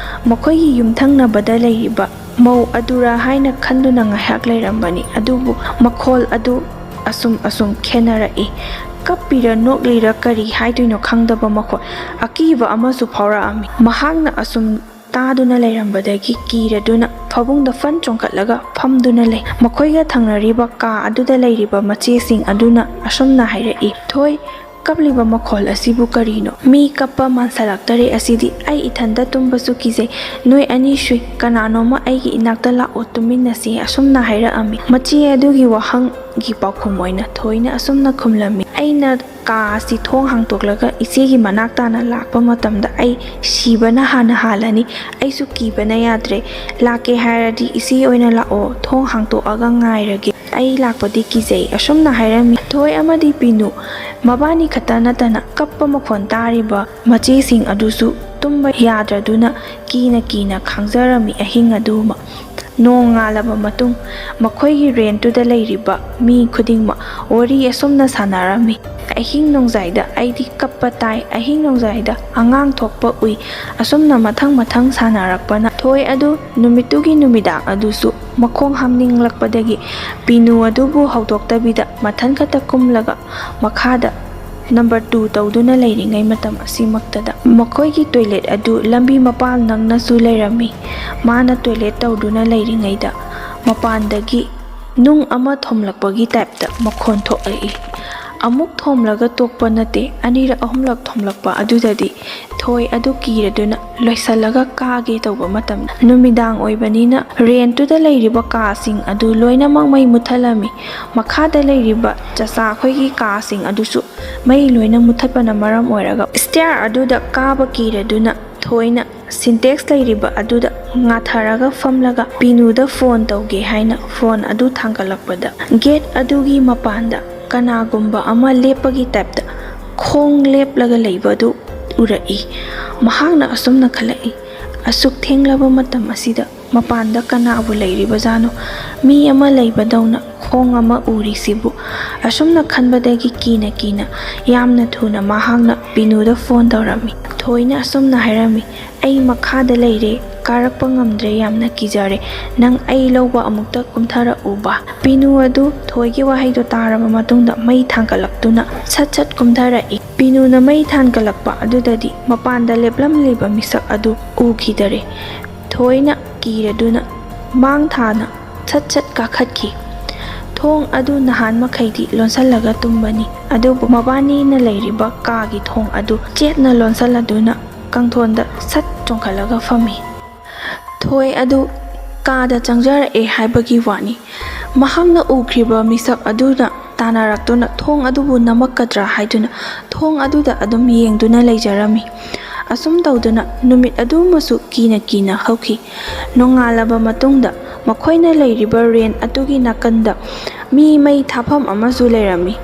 ꯃꯈꯣꯏꯒꯤ ꯌꯨꯝꯊꯪꯅꯕꯗ ꯂꯩꯔꯤꯕ ꯃꯧ ꯑꯗꯨꯔꯥ ꯍꯥꯏꯅ ꯈꯟꯗꯨꯅ ꯉꯥꯏꯍꯥꯛ ꯂꯩꯔꯝꯕꯅꯤ, ꯑꯗꯨꯕꯨ ꯃꯈꯣꯜ ꯑꯗꯨ ꯑꯁꯨꯝ ꯑꯁꯨꯝ ꯈꯦꯠꯅꯔꯛꯏ꯫ ꯀꯞꯄꯤꯔ ꯅꯣꯛꯂꯤꯔ ꯀꯔꯤ ꯍꯥꯏꯗꯣꯏꯅꯣ ꯈꯪꯗꯕ ꯃꯈꯣꯜ ꯑꯀꯤꯕ ꯑꯃꯁꯨ ꯐꯥꯎꯔꯛꯑꯝꯃꯤ꯫ ꯃꯍꯥꯛꯅ ꯑꯁꯨꯝ ꯇꯥꯗꯨꯅ ꯂꯩꯔꯝꯕꯗꯒꯤ ꯀꯤꯔꯗꯨꯅ ꯐꯃꯨꯡꯗ ꯐꯟ ꯆꯣꯡꯈꯠꯂꯒ ꯐꯝꯗꯨꯅ ꯂꯩ꯫ ꯃꯈꯣꯏꯒ ꯊꯪꯅꯔꯤꯕ ꯀꯥ ꯑꯗꯨꯗ ꯂꯩꯔꯤꯕ ꯃꯆꯦꯁꯤꯡ ꯑꯗꯨꯅ ꯑꯁꯨꯝꯅ ꯍꯥꯏꯔꯛꯏ, "ꯊꯣꯏ, "ꯀꯞꯂꯤꯕ ꯃꯈꯣꯜ ꯑꯁꯤꯕꯨ ꯀꯔꯤꯅꯣ? ꯃꯤ ꯀꯞꯄ ꯃꯥꯟꯁꯤꯜꯂꯛꯇꯔꯦ ꯑꯁꯤꯗꯤ꯫ ꯑꯩ ꯏꯊꯟꯇ ꯇꯨꯝꯕꯁꯨ ꯀꯤꯖꯩ꯫ ꯅꯣꯏ ꯑꯅꯤ ꯁꯨꯏ, ꯀꯅꯥꯅꯣꯝꯃ ꯑꯩꯒꯤ ꯏꯅꯥꯛꯇ ꯂꯥꯛꯑꯣ, ꯇꯨꯝꯃꯤꯟꯅꯁꯤ", ꯑꯁꯨꯝꯅ ꯍꯥꯏꯔꯛꯑꯝꯃꯤ꯫ ꯃꯆꯦ ꯑꯗꯨꯒꯤ ꯋꯥꯍꯪꯒꯤ ꯄꯥꯎꯈꯨꯝ ꯑꯣꯏꯅ ꯊꯣꯏꯅ ꯑꯁꯨꯝꯅ ꯈꯨꯝꯂꯝꯃꯤ, "ꯑꯩꯅ ꯀꯥ ꯑꯁꯤ ꯊꯣꯡ ꯍꯥꯡꯗꯣꯛꯂꯒ ꯏꯆꯦꯒꯤ ꯃꯅꯥꯛ ꯇꯥꯅ ꯂꯥꯛꯄ ꯃꯇꯝꯗ ꯑꯩ ꯁꯤꯕꯅ ꯍꯥꯟꯅ ꯍꯥꯜꯂꯅꯤ꯫ ꯑꯩꯁꯨ ꯀꯤꯕꯅ ꯌꯥꯗ꯭ꯔꯦ꯫ ꯂꯥꯛꯀꯦ ꯍꯥꯏꯔꯗꯤ ꯏꯆꯦ ꯑꯣꯏꯅ ꯂꯥꯛꯑꯣ, ꯊꯣꯡ ꯍꯥꯡꯗꯣꯛꯑꯒ ꯉꯥꯏꯔꯒꯦ꯫ ꯑꯩ ꯂꯥꯛꯄꯗꯤ ꯀꯤꯖꯩ", ꯑꯁꯨꯝꯅ ꯍꯥꯏꯔꯝꯃꯤ꯫ ꯊꯣꯏ ꯑꯃꯗꯤ ꯄꯤꯅꯨ ꯃꯕꯥꯅꯤ ꯈꯛꯇ ꯅꯠꯇꯅ ꯀꯞꯄ ꯃꯈꯣꯟ ꯇꯥꯔꯤꯕ ꯃꯆꯦꯁꯤꯡ ꯑꯗꯨꯁꯨ ꯇꯨꯝꯕ ꯌꯥꯗ꯭ꯔꯗꯨꯅ ꯀꯤꯅ ꯀꯤꯅ ꯈꯥꯡꯖꯔꯝꯃꯤ ꯑꯍꯤꯡ ꯑꯗꯨꯃ꯫ ꯅꯣꯡꯉꯥꯜꯂꯕ ꯃꯇꯨꯡ ꯃꯈꯣꯏꯒꯤ ꯔꯦꯟꯠꯇꯨꯗ ꯂꯩꯔꯤꯕ ꯃꯤ ꯈꯨꯗꯤꯡꯃꯛ ꯋꯥꯔꯤ ꯑꯁꯨꯝꯅ ꯁꯥꯟꯅꯔꯝꯃꯤ, "ꯑꯍꯤꯡ ꯅꯣꯡꯖꯥꯏꯗ ꯑꯩꯗꯤ ꯀꯞꯄ ꯇꯥꯏ, ꯑꯍꯤꯡ ꯅꯣꯡꯖꯥꯏꯗ ꯑꯉꯥꯡ ꯊꯣꯛꯄ ꯎꯏ", ꯑꯁꯨꯝꯅ ꯃꯊꯪ ꯃꯊꯪ ꯁꯥꯟꯅꯔꯛꯄꯅ ꯊꯣꯏ ꯑꯗꯨ ꯅꯨꯃꯤꯠꯇꯨꯒꯤ ꯅꯨꯃꯤꯗꯥꯡ ꯑꯗꯨꯁꯨ ꯃꯈꯣꯡ ꯍꯥꯝꯅꯤꯡꯂꯛꯄꯗꯒꯤ ꯄꯤꯅꯨ ꯑꯗꯨꯕꯨ ꯍꯧꯗꯣꯛꯇꯕꯤꯗ ꯃꯊꯟ ꯈꯛꯇ ꯀꯨꯝꯂꯒ ꯃꯈꯥꯗ ꯅꯝꯕꯔ ꯇꯨ ꯇꯧꯗꯨꯅ ꯂꯩꯔꯤꯉꯩ ꯃꯇꯝ ꯑꯁꯤꯃꯛꯇꯗ ꯃꯈꯣꯏꯒꯤ ꯇꯣꯏꯂꯦꯠ ꯑꯗꯨ ꯂꯝꯕꯤ ꯃꯄꯥꯜ ꯅꯪꯅꯁꯨ ꯂꯩꯔꯝꯃꯤ꯫ ꯃꯥꯅ ꯇꯣꯏꯂꯦꯠ ꯇꯧꯗꯨꯅ ꯂꯩꯔꯤꯉꯩꯗ ꯃꯄꯥꯟꯗꯒꯤ ꯅꯨꯡ ꯑꯃ ꯊꯣꯝꯂꯛꯄꯒꯤ ꯇꯥꯏꯞꯇ ꯃꯈꯣꯟ ꯊꯣꯛꯂꯛꯏ꯫ ꯑꯃꯨꯛ ꯊꯣꯝꯂꯒ ꯇꯣꯛꯄ ꯅꯠꯇꯦ, ꯑꯅꯤꯔꯛ ꯑꯍꯨꯝꯂꯛ ꯊꯣꯝꯂꯛꯄ ꯑꯗꯨꯗꯗꯤ ꯊꯣꯏ ꯑꯗꯨ ꯀꯤꯔꯗꯨꯅ ꯂꯣꯏꯁꯤꯜꯂꯒ ꯀꯥꯒꯦ ꯇꯧꯕ ꯃꯇꯝꯗ ꯅꯨꯃꯤꯗꯥꯡ ꯑꯣꯏꯕꯅꯤꯅ ꯔꯦꯟꯠꯇꯨꯗ ꯂꯩꯔꯤꯕ ꯀꯥꯁꯤꯡ ꯑꯗꯨ ꯂꯣꯏꯅꯃꯛ ꯃꯩ ꯃꯨꯠꯊꯠꯂꯝꯃꯤ꯫ ꯃꯈꯥꯗ ꯂꯩꯔꯤꯕ ꯆꯆꯥ ꯑꯩꯈꯣꯏꯒꯤ ꯀꯥꯁꯤꯡ ꯑꯗꯨꯁꯨ ꯃꯩ ꯂꯣꯏꯅ ꯃꯨꯠꯊꯠꯄꯅ ꯃꯔꯝ ꯑꯣꯏꯔꯒ ꯁ꯭ꯇꯦꯌꯔ ꯑꯗꯨꯗ ꯀꯥꯕ ꯀꯤꯔꯗꯨꯅ ꯊꯣꯏꯅ ꯁꯤꯟꯇꯦꯛꯁ ꯂꯩꯔꯤꯕ ꯑꯗꯨꯗ ꯉꯥꯊꯔꯒ ꯐꯝꯂꯒ ꯄꯤꯅꯨꯗ ꯐꯣꯟ ꯇꯧꯒꯦ ꯍꯥꯏꯅ ꯐꯣꯟ ꯑꯗꯨ ꯊꯥꯡꯒꯠꯂꯛꯄꯗ ꯒꯦꯠ ꯑꯗꯨꯒꯤ ꯃꯄꯥꯟꯗ ꯀꯅꯥꯒꯨꯝꯕ ꯑꯃ ꯂꯦꯞꯄꯒꯤ ꯇꯥꯏꯞꯇ ꯈꯣꯡ ꯂꯦꯞꯂꯒ ꯂꯩꯕ ꯑꯗꯨ ꯎꯔꯛꯏ꯫ ꯃꯍꯥꯛꯅ ꯑꯁꯨꯝꯅ ꯈꯜꯂꯛꯏ, "ꯑꯁꯨꯛ ꯊꯦꯡꯂꯕ ꯃꯇꯝ ꯑꯁꯤꯗ ꯃꯄꯥꯟꯗ ꯀꯅꯥꯕꯨ ꯂꯩꯔꯤꯕꯖꯥꯠꯅꯣ? ꯃꯤ ꯑꯃ ꯂꯩꯕꯗꯧꯅ ꯈꯣꯡ ꯑꯃ ꯎꯔꯤꯁꯤꯕꯨ?" ꯑꯁꯨꯝꯅ ꯈꯟꯕꯗꯒꯤ ꯀꯤꯅ ꯀꯤꯅ ꯌꯥꯝꯅ ꯊꯨꯅ ꯃꯍꯥꯛꯅ ꯄꯤꯅꯨꯗ ꯐꯣꯟ ꯇꯧꯔꯝꯃꯤ꯫ ꯊꯣꯏꯅ ꯑꯁꯨꯝꯅ ꯍꯥꯏꯔꯝꯃꯤ, "ꯑꯩ ꯃꯈꯥꯗ ꯂꯩꯔꯦ, ꯀꯥꯔꯛꯄ ꯉꯝꯗ꯭ꯔꯦ, ꯌꯥꯝꯅ ꯀꯤꯖꯔꯦ꯫ ꯅꯪ ꯑꯩ ꯂꯧꯕ ꯑꯃꯨꯛꯇ ꯀꯨꯝꯊꯔꯛꯎꯕ?" ꯄꯤꯅꯨ ꯑꯗꯨ ꯊꯣꯏꯒꯤ ꯋꯥꯍꯩꯗꯣ ꯇꯥꯔꯕ ꯃꯇꯨꯡꯗ ꯃꯩ ꯊꯥꯡꯒꯠꯂꯛꯇꯨꯅ ꯁꯠ ꯁꯠ ꯀꯨꯝꯊꯔꯛꯏ꯫ ꯄꯤꯅꯨꯅ ꯃꯩ ꯊꯥꯟꯒꯠꯂꯛꯄ ꯑꯗꯨꯗꯗꯤ ꯃꯄꯥꯟꯗ ꯂꯦꯞꯂꯝꯂꯤꯕ ꯃꯤꯁꯛ ꯑꯗꯨ ꯎꯈꯤꯗꯔꯦ꯫ ꯊꯣꯏꯅ ꯀꯤꯔꯗꯨꯅ ꯃꯥꯡ ꯊꯥꯅ ꯁꯠ ꯁꯠ ꯀꯥꯈꯠꯈꯤ꯫ ꯊꯣꯡ ꯑꯗꯨ ꯅꯍꯥꯟ ꯃꯈꯩꯗꯤ ꯂꯣꯟꯁꯤꯜꯂꯒ ꯇꯨꯝꯕꯅꯤ, ꯑꯗꯨꯕꯨ ꯃꯕꯥꯅꯤꯅ ꯂꯩꯔꯤꯕ ꯀꯥꯒꯤ ꯊꯣꯡ ꯑꯗꯨ ꯆꯦꯠꯅ ꯂꯣꯟꯁꯤꯜꯂꯗꯨꯅ ꯀꯥꯡꯊꯣꯟꯗ ꯁꯠ ꯆꯣꯡꯈꯠꯂꯒ ꯐꯝꯃꯤ꯫ ꯊꯣꯏ ꯑꯗꯨ ꯀꯥꯗ ꯆꯪꯖꯔꯛꯑꯦ ꯍꯥꯏꯕꯒꯤ ꯋꯥꯅꯤ꯫ ꯃꯍꯥꯛꯅ ꯎꯈ꯭ꯔꯤꯕ ꯃꯤꯁꯛ ꯑꯗꯨꯅ ꯇꯥꯟꯅꯔꯛꯇꯨꯅ ꯊꯣꯡ ꯑꯗꯨꯕꯨ ꯅꯝꯃꯛꯀꯗ꯭ꯔꯥ ꯍꯥꯏꯗꯨꯅ ꯊꯣꯡ ꯑꯗꯨꯗ ꯑꯗꯨꯝ ꯌꯦꯡꯗꯨꯅ ꯂꯩꯖꯔꯝꯃꯤ꯫ ꯑꯁꯨꯝ ꯇꯧꯗꯨꯅ ꯅꯨꯃꯤꯠ ꯑꯗꯨꯃꯁꯨ ꯀꯤꯅ ꯀꯤꯅ ꯍꯧꯈꯤ꯫ ꯅꯣꯡꯉꯥꯜꯂꯕ ꯃꯇꯨꯡꯗ ꯃꯈꯣꯏꯅ ꯂꯩꯔꯤꯕ ꯔꯦꯟ ꯑꯗꯨꯒꯤ ꯅꯥꯀꯟꯗ ꯃꯤ ꯃꯩ ꯊꯥꯐꯝ ꯑꯃꯁꯨ ꯂꯩꯔꯝꯃꯤ꯫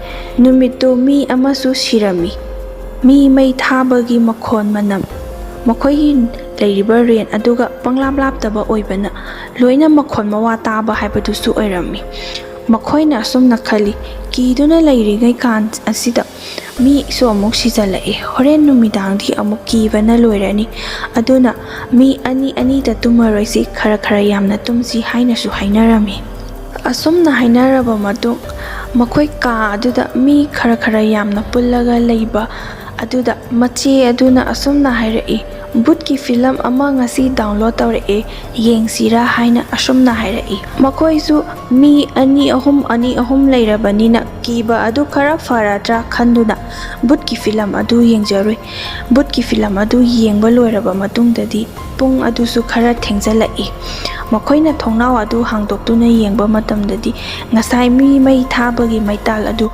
ꯅꯨꯃꯤꯠꯇꯨ ꯃꯤ ꯑꯃꯁꯨ ꯁꯤꯔꯝꯃꯤ꯫ ꯃꯤ ꯃꯩ ꯊꯥꯕꯒꯤ ꯃꯈꯣꯟ ꯃꯅꯝ ꯃꯈꯣꯏꯒꯤ ꯂꯩꯔꯤꯕ ꯔꯦꯟ ꯑꯗꯨꯒ ꯄꯪꯂꯥꯞ ꯂꯥꯞꯇꯕ ꯑꯣꯏꯕꯅ ꯂꯣꯏꯅ ꯃꯈꯣꯟ ꯃꯋꯥ ꯇꯥꯕ ꯍꯥꯏꯕꯗꯨꯁꯨ ꯑꯣꯏꯔꯝꯃꯤ꯫ ꯃꯈꯣꯏꯅ ꯑꯁꯨꯝꯅ ꯈꯜꯂꯤ, ꯀꯤꯗꯨꯅ ꯂꯩꯔꯤꯉꯩ ꯀꯥꯟ ꯑꯁꯤꯗ ꯃꯤꯁꯨ ꯑꯃꯨꯛ ꯁꯤꯖꯤꯜꯂꯛꯑꯦ꯫ ꯍꯣꯔꯦꯟ ꯅꯨꯃꯤꯗꯥꯡꯗꯤ ꯑꯃꯨꯛ ꯀꯤꯕꯅ ꯂꯣꯏꯔꯅꯤ꯫ ꯑꯗꯨꯅ ꯃꯤ ꯑꯅꯤ ꯑꯅꯤꯗ ꯇꯨꯝꯃꯔꯣꯏꯁꯤ, ꯈꯔ ꯈꯔ ꯌꯥꯝꯅ ꯇꯨꯝꯁꯤ ꯍꯥꯏꯅꯁꯨ ꯍꯥꯏꯅꯔꯝꯃꯤ꯫ ꯑꯁꯨꯝꯅ ꯍꯥꯏꯅꯔꯕ ꯃꯇꯨꯡ ꯃꯈꯣꯏ ꯀꯥ ꯑꯗꯨꯗ ꯃꯤ ꯈꯔ ꯈꯔ ꯌꯥꯝꯅ ꯄꯨꯜꯂꯒ ꯂꯩꯕ ꯑꯗꯨꯗ ꯃꯆꯦ ꯑꯗꯨꯅ ꯑꯁꯨꯝꯅ ꯍꯥꯏꯔꯛꯏ, "ꯚꯨꯠꯀꯤ ꯐꯤꯂꯝ ꯑꯃ ꯉꯁꯤ ꯗꯥꯎꯟꯂꯣꯗ ꯇꯧꯔꯛꯑꯦ, ꯌꯦꯡꯁꯤꯔꯥ?" ꯍꯥꯏꯅ ꯑꯁꯨꯝꯅ ꯍꯥꯏꯔꯛꯏ꯫ ꯃꯈꯣꯏꯁꯨ ꯃꯤ ꯑꯅꯤ ꯑꯍꯨꯝ, ꯑꯅꯤ ꯑꯍꯨꯝ ꯂꯩꯔꯕꯅꯤꯅ ꯀꯤꯕ ꯑꯗꯨ ꯈꯔ ꯐꯔꯗ꯭ꯔꯥ ꯈꯟꯗꯨꯅ ꯚꯨꯠꯀꯤ ꯐꯤꯂꯝ ꯑꯗꯨ ꯌꯦꯡꯖꯔꯨꯏ꯫ ꯚꯨꯠꯀꯤ ꯐꯤꯂꯝ ꯑꯗꯨ ꯌꯦꯡꯕ ꯂꯣꯏꯔꯕ ꯃꯇꯨꯡꯗꯗꯤ ꯄꯨꯡ ꯑꯗꯨꯁꯨ ꯈꯔ ꯊꯦꯡꯖꯤꯜꯂꯛꯏ꯫ ꯃꯈꯣꯏꯅ ꯊꯣꯡꯅꯥꯎ ꯑꯗꯨ ꯍꯥꯡꯗꯣꯛꯇꯨꯅ ꯌꯦꯡꯕ ꯃꯇꯝꯗꯗꯤ ꯉꯁꯥꯏ ꯃꯤ ꯃꯩ ꯊꯥꯕꯒꯤ ꯃꯩꯇꯥꯜ ꯑꯗꯨ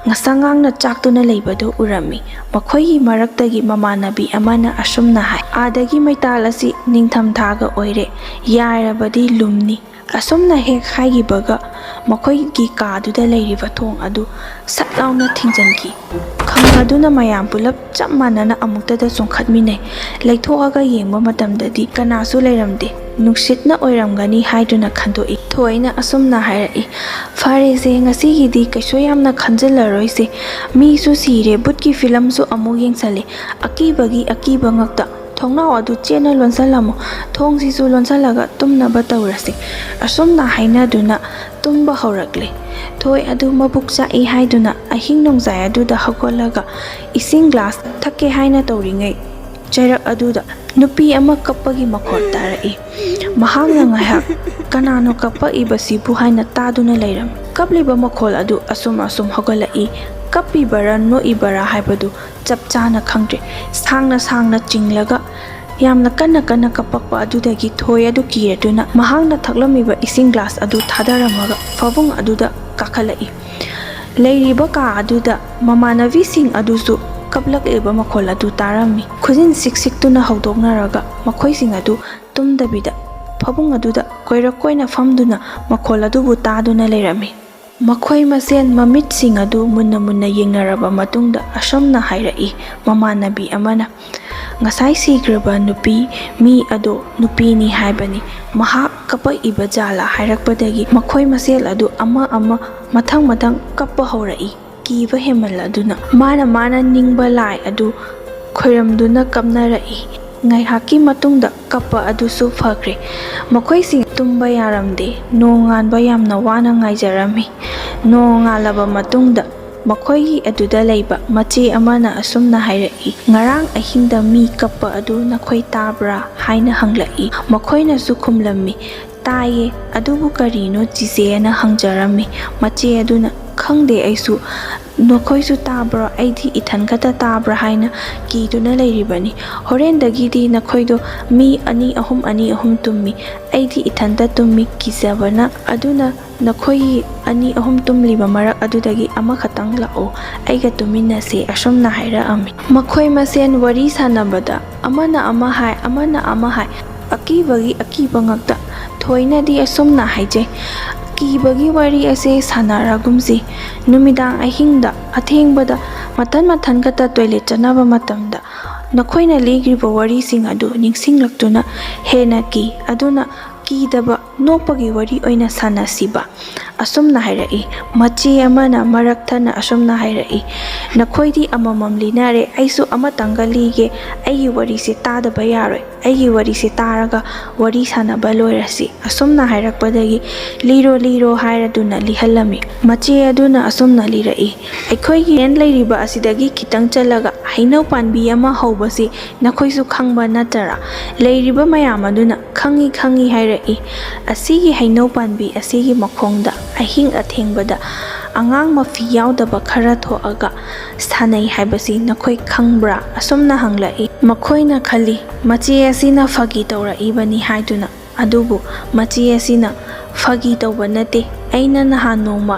ꯉꯁꯪ ꯉꯥꯡꯅ ꯆꯥꯛꯇꯨꯅ ꯂꯩꯕꯗꯨ ꯎꯔꯝꯃꯤ꯫ ꯃꯈꯣꯏꯒꯤ ꯃꯔꯛꯇꯒꯤ ꯃꯃꯥꯟꯅꯕꯤ ꯑꯃꯅ ꯑꯁꯨꯝꯅ ꯍꯥꯏ, "ꯑꯥꯗꯒꯤ ꯃꯩꯇꯥꯜ ꯑꯁꯤ ꯅꯤꯡꯊꯝꯊꯥꯒ ꯑꯣꯏꯔꯦ, ꯌꯥꯏꯔꯕꯗꯤ ꯂꯨꯝꯅꯤ"꯫ ꯑꯁꯨꯝꯅ ꯍꯦꯛ ꯍꯥꯏꯈꯤꯕꯒ ꯃꯈꯣꯏꯒꯤ ꯀꯥꯗꯨꯗ ꯂꯩꯔꯤꯕ ꯊꯣꯡ ꯑꯗꯨ ꯁꯠ ꯂꯥꯎꯅ ꯊꯤꯡꯖꯤꯟꯈꯤ꯫ ꯈꯪꯕꯗꯨꯅ ꯃꯌꯥꯝ ꯄꯨꯂꯞ ꯆꯞ ꯃꯥꯟꯅꯅ ꯑꯃꯨꯛꯇꯗ ꯆꯣꯡꯈꯠꯃꯤꯟꯅꯩ꯫ ꯂꯩꯊꯣꯛꯑꯒ ꯌꯦꯡꯕ ꯃꯇꯝꯗꯗꯤ ꯀꯅꯥꯁꯨ ꯂꯩꯔꯝꯗꯦ꯫ ꯅꯨꯡꯁꯤꯠꯅ ꯑꯣꯏꯔꯝꯒꯅꯤ ꯍꯥꯏꯗꯨꯅ ꯈꯟꯗꯣꯛꯏ꯫ ꯊꯣꯏꯅ ꯑꯁꯨꯝꯅ ꯍꯥꯏꯔꯛꯏ, "ꯐꯔꯦꯁꯦ, ꯉꯁꯤꯒꯤꯗꯤ ꯀꯩꯁꯨ ꯌꯥꯝꯅ ꯈꯟꯖꯤꯜꯂꯔꯣꯏꯁꯦ꯫ ꯃꯤꯁꯨ ꯁꯤꯔꯦ, ꯚꯨꯠꯀꯤ ꯐꯤꯂꯝꯁꯨ ꯑꯃꯨꯛ ꯌꯦꯡꯁꯜꯂꯦ꯫ ꯑꯀꯤꯕꯒꯤ ꯑꯀꯤꯕ ꯉꯛꯇ꯫ ꯊꯣꯡꯅꯥꯎ ꯑꯗꯨ ꯆꯦꯠꯅ ꯂꯣꯟꯁꯤꯜꯂꯝꯃꯨ, ꯊꯣꯡꯁꯤꯁꯨ ꯂꯣꯟꯁꯤꯜꯂꯒ ꯇꯨꯝꯅꯕ ꯇꯧꯔꯁꯤ"꯫ ꯑꯁꯨꯝꯅ ꯍꯥꯏꯅꯗꯨꯅ ꯇꯨꯝꯕ ꯍꯧꯔꯛꯂꯦ꯫ ꯊꯣꯏ ꯑꯗꯨ ꯃꯕꯨꯛ ꯆꯥꯛꯏ ꯍꯥꯏꯗꯨꯅ ꯑꯍꯤꯡ ꯅꯣꯡꯖꯥꯏ ꯑꯗꯨꯗ ꯍꯧꯒꯠꯂꯒ ꯏꯁꯤꯡ ꯒ꯭ꯂꯥꯁ ꯊꯛꯀꯦ ꯍꯥꯏꯅ ꯇꯧꯔꯤꯉꯩ ꯆꯩꯔꯛ ꯑꯗꯨꯗ ꯅꯨꯄꯤ ꯑꯃ ꯀꯞꯄꯒꯤ ꯃꯈꯣꯜ ꯇꯥꯔꯛꯏ꯫ ꯃꯍꯥꯛꯅ ꯉꯥꯏꯍꯥꯛ "ꯀꯅꯥꯅꯣ ꯀꯞꯄꯛꯏꯕꯁꯤꯕꯨ?" ꯍꯥꯏꯅ ꯇꯥꯗꯨꯅ ꯂꯩꯔꯝꯃꯤ꯫ ꯀꯞꯂꯤꯕ ꯃꯈꯣꯜ ꯑꯗꯨ ꯑꯁꯨꯝ ꯑꯁꯨꯝ ꯍꯧꯒꯠꯂꯛꯏ꯫ ꯀꯞꯄꯤꯕꯔꯥ ꯅꯣꯛꯏꯕꯔꯥ ꯍꯥꯏꯕꯗꯨ ꯆꯞ ꯆꯥꯅ ꯈꯪꯗ꯭ꯔꯦ꯫ ꯁꯥꯡꯅ ꯁꯥꯡꯅ ꯆꯤꯡꯂꯒ ꯌꯥꯝꯅ ꯀꯟꯅ ꯀꯟꯅ ꯀꯞꯄꯛꯄ ꯑꯗꯨꯗꯒꯤ ꯊꯣꯏ ꯑꯗꯨ ꯀꯤꯔꯗꯨꯅ ꯃꯍꯥꯛꯅ ꯊꯛꯂꯝꯃꯤꯕ ꯏꯁꯤꯡ ꯒ꯭ꯂꯥꯁ ꯑꯗꯨ ꯊꯥꯗꯔꯝꯃꯒ ꯐꯃꯨꯡ ꯑꯗꯨꯗ ꯀꯥꯈꯠꯂꯛꯏ꯫ ꯂꯩꯔꯤꯕ ꯀꯥ ꯑꯗꯨꯗ ꯃꯃꯥꯟꯅꯕꯤꯁꯤꯡ ꯑꯗꯨꯁꯨ ꯀꯞꯂꯛꯂꯤꯕ ꯃꯈꯣꯜ ꯑꯗꯨ ꯇꯥꯔꯝꯃꯤ꯫ ꯈꯨꯖꯤꯟ ꯁꯤꯛ ꯁꯤꯛꯇꯨꯅ ꯍꯧꯗꯣꯛꯅꯔꯒ ꯃꯈꯣꯏꯁꯤꯡ ꯑꯗꯨ ꯇꯨꯝꯗꯕꯤꯗ ꯐꯃꯨꯡ ꯑꯗꯨꯗ ꯀꯣꯏꯔꯛ ꯀꯣꯏꯅ ꯐꯝꯗꯨꯅ ꯃꯈꯣꯜ ꯑꯗꯨꯕꯨ ꯇꯥꯗꯨꯅ ꯂꯩꯔꯝꯃꯤ꯫ ꯃꯈꯣꯏ ꯃꯁꯦꯟ ꯃꯃꯤꯠꯁꯤꯡ ꯑꯗꯨ ꯃꯨꯟꯅ ꯃꯨꯟꯅ ꯌꯦꯡꯅꯔꯕ ꯃꯇꯨꯡꯗ ꯑꯁꯨꯝꯅ ꯍꯥꯏꯔꯛꯏ ꯃꯃꯥꯟꯅꯕꯤ ꯑꯃꯅ, "ꯉꯁꯥꯏ ꯁꯤꯈ꯭ꯔꯕ ꯅꯨꯄꯤ, ꯃꯤ ꯑꯗꯣ ꯅꯨꯄꯤꯅꯤ ꯍꯥꯏꯕꯅꯤ꯫ ꯃꯍꯥꯛ ꯀꯞꯄꯛꯏꯕ ꯖꯥꯠꯂꯥ?" ꯍꯥꯏꯔꯛꯄꯗꯒꯤ ꯃꯈꯣꯏ ꯃꯁꯦꯜ ꯑꯗꯨ ꯑꯃ ꯑꯃ ꯃꯊꯪ ꯃꯊꯪ ꯀꯞꯄ ꯍꯧꯔꯛꯏ꯫ ꯀꯤꯕ ꯍꯦꯟꯃꯜꯂꯗꯨꯅ ꯃꯥꯅ ꯃꯥꯅ ꯅꯤꯡꯕ ꯂꯥꯏ ꯑꯗꯨ ꯈꯣꯏꯔꯝꯗꯨꯅ ꯀꯞꯅꯔꯛꯏ꯫ ꯉꯥꯏꯍꯥꯛꯀꯤ ꯃꯇꯨꯡꯗ ꯀꯞꯄ ꯑꯗꯨꯁꯨ ꯐꯈ꯭ꯔꯦ꯫ ꯃꯈꯣꯏꯁꯤꯡ ꯇꯨꯝꯕ ꯌꯥꯔꯝꯗꯦ꯫ ꯅꯣꯡꯉꯥꯟꯕ ꯌꯥꯝꯅ ꯋꯥꯅ ꯉꯥꯏꯖꯔꯝꯃꯤ꯫ ꯅꯣꯡꯉꯥꯜꯂꯕ ꯃꯇꯨꯡꯗ ꯃꯈꯣꯏꯒꯤ ꯑꯗꯨꯗ ꯂꯩꯕ ꯃꯆꯦ ꯑꯃꯅ ꯑꯁꯨꯝꯅ ꯍꯥꯏꯔꯛꯏ, "ꯉꯔꯥꯡ ꯑꯍꯤꯡꯗ ꯃꯤ ꯀꯞꯄ ꯑꯗꯨ ꯅꯈꯣꯏ ꯇꯥꯕ꯭ꯔꯥ?" ꯍꯥꯏꯅ ꯍꯪꯂꯛꯏ꯫ ꯃꯈꯣꯏꯅꯁꯨ ꯈꯨꯝꯂꯝꯃꯤ, "ꯇꯥꯏꯌꯦ, ꯑꯗꯨꯕꯨ ꯀꯔꯤꯅꯣ ꯆꯤꯆꯦꯅ?" ꯍꯪꯖꯔꯝꯃꯤ꯫ ꯃꯆꯦ ꯑꯗꯨꯅ, "ꯈꯪꯗꯦ ꯑꯩꯁꯨ, ꯅꯈꯣꯏꯁꯨ ꯇꯥꯕ꯭ꯔꯣ? ꯑꯩꯗꯤ ꯏꯊꯟ ꯈꯛꯇ ꯇꯥꯕ꯭ꯔꯥ ꯍꯥꯏꯅ ꯀꯤꯗꯨꯅ ꯂꯩꯔꯤꯕꯅꯤ꯫ ꯍꯣꯔꯦꯟꯗꯒꯤꯗꯤ ꯅꯈꯣꯏꯗꯣ ꯃꯤ ꯑꯅꯤ ꯑꯍꯨꯝ, ꯑꯅꯤ ꯑꯍꯨꯝ ꯇꯨꯝꯃꯤ, ꯑꯩꯗꯤ ꯏꯊꯟꯇ ꯇꯨꯝꯃꯤ ꯀꯤꯖꯕꯅ꯫ ꯑꯗꯨꯅ ꯅꯈꯣꯏꯒꯤ ꯑꯅꯤ ꯑꯍꯨꯝ ꯇꯨꯝꯂꯤꯕ ꯃꯔꯛ ꯑꯗꯨꯗꯒꯤ ꯑꯃꯈꯛꯇꯪ ꯂꯥꯛꯑꯣ, ꯑꯩꯒ ꯇꯨꯝꯃꯤꯟꯅꯁꯦ," ꯑꯁꯨꯝꯅ ꯍꯥꯏꯔꯛꯑꯝꯃꯤ꯫ ꯃꯈꯣꯏ ꯃꯁꯦꯟ ꯋꯥꯔꯤ ꯁꯥꯟꯅꯕꯗ ꯑꯃꯅ ꯑꯃ ꯍꯥꯏ, ꯑꯃꯅ ꯑꯃ ꯍꯥꯏ, ꯑꯀꯤꯕꯒꯤ ꯑꯀꯤꯕ ꯉꯥꯛꯇ꯫ ꯊꯣꯏꯅꯗꯤ ꯑꯁꯨꯝꯅ ꯍꯥꯏꯖꯩ, "ꯀꯤꯕꯒꯤ ꯋꯥꯔꯤ ꯑꯁꯦ ꯁꯥꯟꯅꯔꯒꯨꯝꯁꯤ꯫ ꯅꯨꯃꯤꯗꯥꯡ ꯑꯍꯤꯡꯗ ꯑꯊꯦꯡꯕꯗ ꯃꯊꯟ ꯃꯊꯟ ꯈꯛꯇ ꯇꯣꯏꯂꯦꯠ ꯆꯠꯅꯕ ꯃꯇꯝꯗ ꯅꯈꯣꯏꯅ ꯂꯤꯈ꯭ꯔꯤꯕ ꯋꯥꯔꯤꯁꯤꯡ ꯑꯗꯨ ꯅꯤꯡꯁꯤꯡꯂꯛꯇꯨꯅ ꯍꯦꯟꯅ ꯀꯤ꯫ ꯑꯗꯨꯅ ꯀꯤꯗꯕ ꯅꯣꯛꯄꯒꯤ ꯋꯥꯔꯤ ꯑꯣꯏꯅ ꯁꯥꯟꯅꯁꯤꯕ?" ꯑꯁꯨꯝꯅ ꯍꯥꯏꯔꯛꯏ꯫ ꯃꯆꯦ ꯑꯃꯅ ꯃꯔꯛ ꯊꯠꯅ ꯑꯁꯨꯝꯅ ꯍꯥꯏꯔꯛꯏ, "ꯅꯈꯣꯏꯗꯤ ꯑꯃꯃꯝ ꯂꯤꯅꯔꯦ, ꯑꯩꯁꯨ ꯑꯃꯇꯪꯒ ꯂꯤꯒꯦ, ꯑꯩꯒꯤ ꯋꯥꯔꯤꯁꯦ ꯇꯥꯗꯕ ꯌꯥꯔꯣꯏ꯫ ꯑꯩꯒꯤ ꯋꯥꯔꯤꯁꯦ ꯇꯥꯔꯒ ꯋꯥꯔꯤ ꯁꯥꯟꯅꯕ ꯂꯣꯏꯔꯁꯤ" ꯑꯁꯨꯝꯅ ꯍꯥꯏꯔꯛꯄꯗꯒꯤ "ꯂꯤꯔꯣ, ꯂꯤꯔꯣ" ꯍꯥꯏꯔꯗꯨꯅ ꯂꯤꯍꯜꯂꯝꯃꯤ꯫ ꯃꯆꯦ ꯑꯗꯨꯅ ꯑꯁꯨꯝꯅ ꯂꯤꯔꯛꯏ, "ꯑꯩꯈꯣꯏꯒꯤ ꯔꯦꯟ ꯂꯩꯔꯤꯕ ꯑꯁꯤꯗꯒꯤ ꯈꯤꯇꯪ ꯆꯠꯂꯒ ꯍꯩꯅꯧ ꯄꯥꯝꯕꯤ ꯑꯃ ꯍꯧꯕꯁꯤ ꯅꯈꯣꯏꯁꯨ ꯈꯪꯕ ꯅꯠꯇꯔꯥ?" ꯂꯩꯔꯤꯕ ꯃꯌꯥꯝ ꯑꯗꯨꯅ "ꯈꯪꯏ, ꯈꯪꯏ" ꯍꯥꯏꯔꯛꯏ꯫ "ꯑꯁꯤꯒꯤ ꯍꯩꯅꯧ ꯄꯥꯝꯕꯤ ꯑꯁꯤꯒꯤ ꯃꯈꯣꯡꯗ ꯑꯍꯤꯡ ꯑꯊꯦꯡꯕꯗ ꯑꯉꯥꯡ ꯃꯐꯤ ꯌꯥꯎꯗꯕ ꯈꯔ ꯊꯣꯛꯑꯒ ꯁꯥꯟꯅꯩ ꯍꯥꯏꯕꯁꯤ ꯅꯈꯣꯏ ꯈꯪꯕ꯭ꯔꯥ?" ꯑꯁꯨꯝꯅ ꯍꯪꯂꯛꯏ꯫ ꯃꯈꯣꯏꯅ ꯈꯜꯂꯤ, ꯃꯆꯦ ꯑꯁꯤꯅ ꯐꯥꯒꯤ ꯇꯧꯔꯛꯏꯕꯅꯤ ꯍꯥꯏꯗꯨꯅ꯫ ꯑꯗꯨꯕꯨ ꯃꯆꯦ ꯑꯁꯤꯅ "ꯐꯥꯒꯤ ꯇꯧꯕ ꯅꯠꯇꯦ, ꯑꯩꯅ ꯅꯍꯥꯟ ꯅꯣꯡꯃ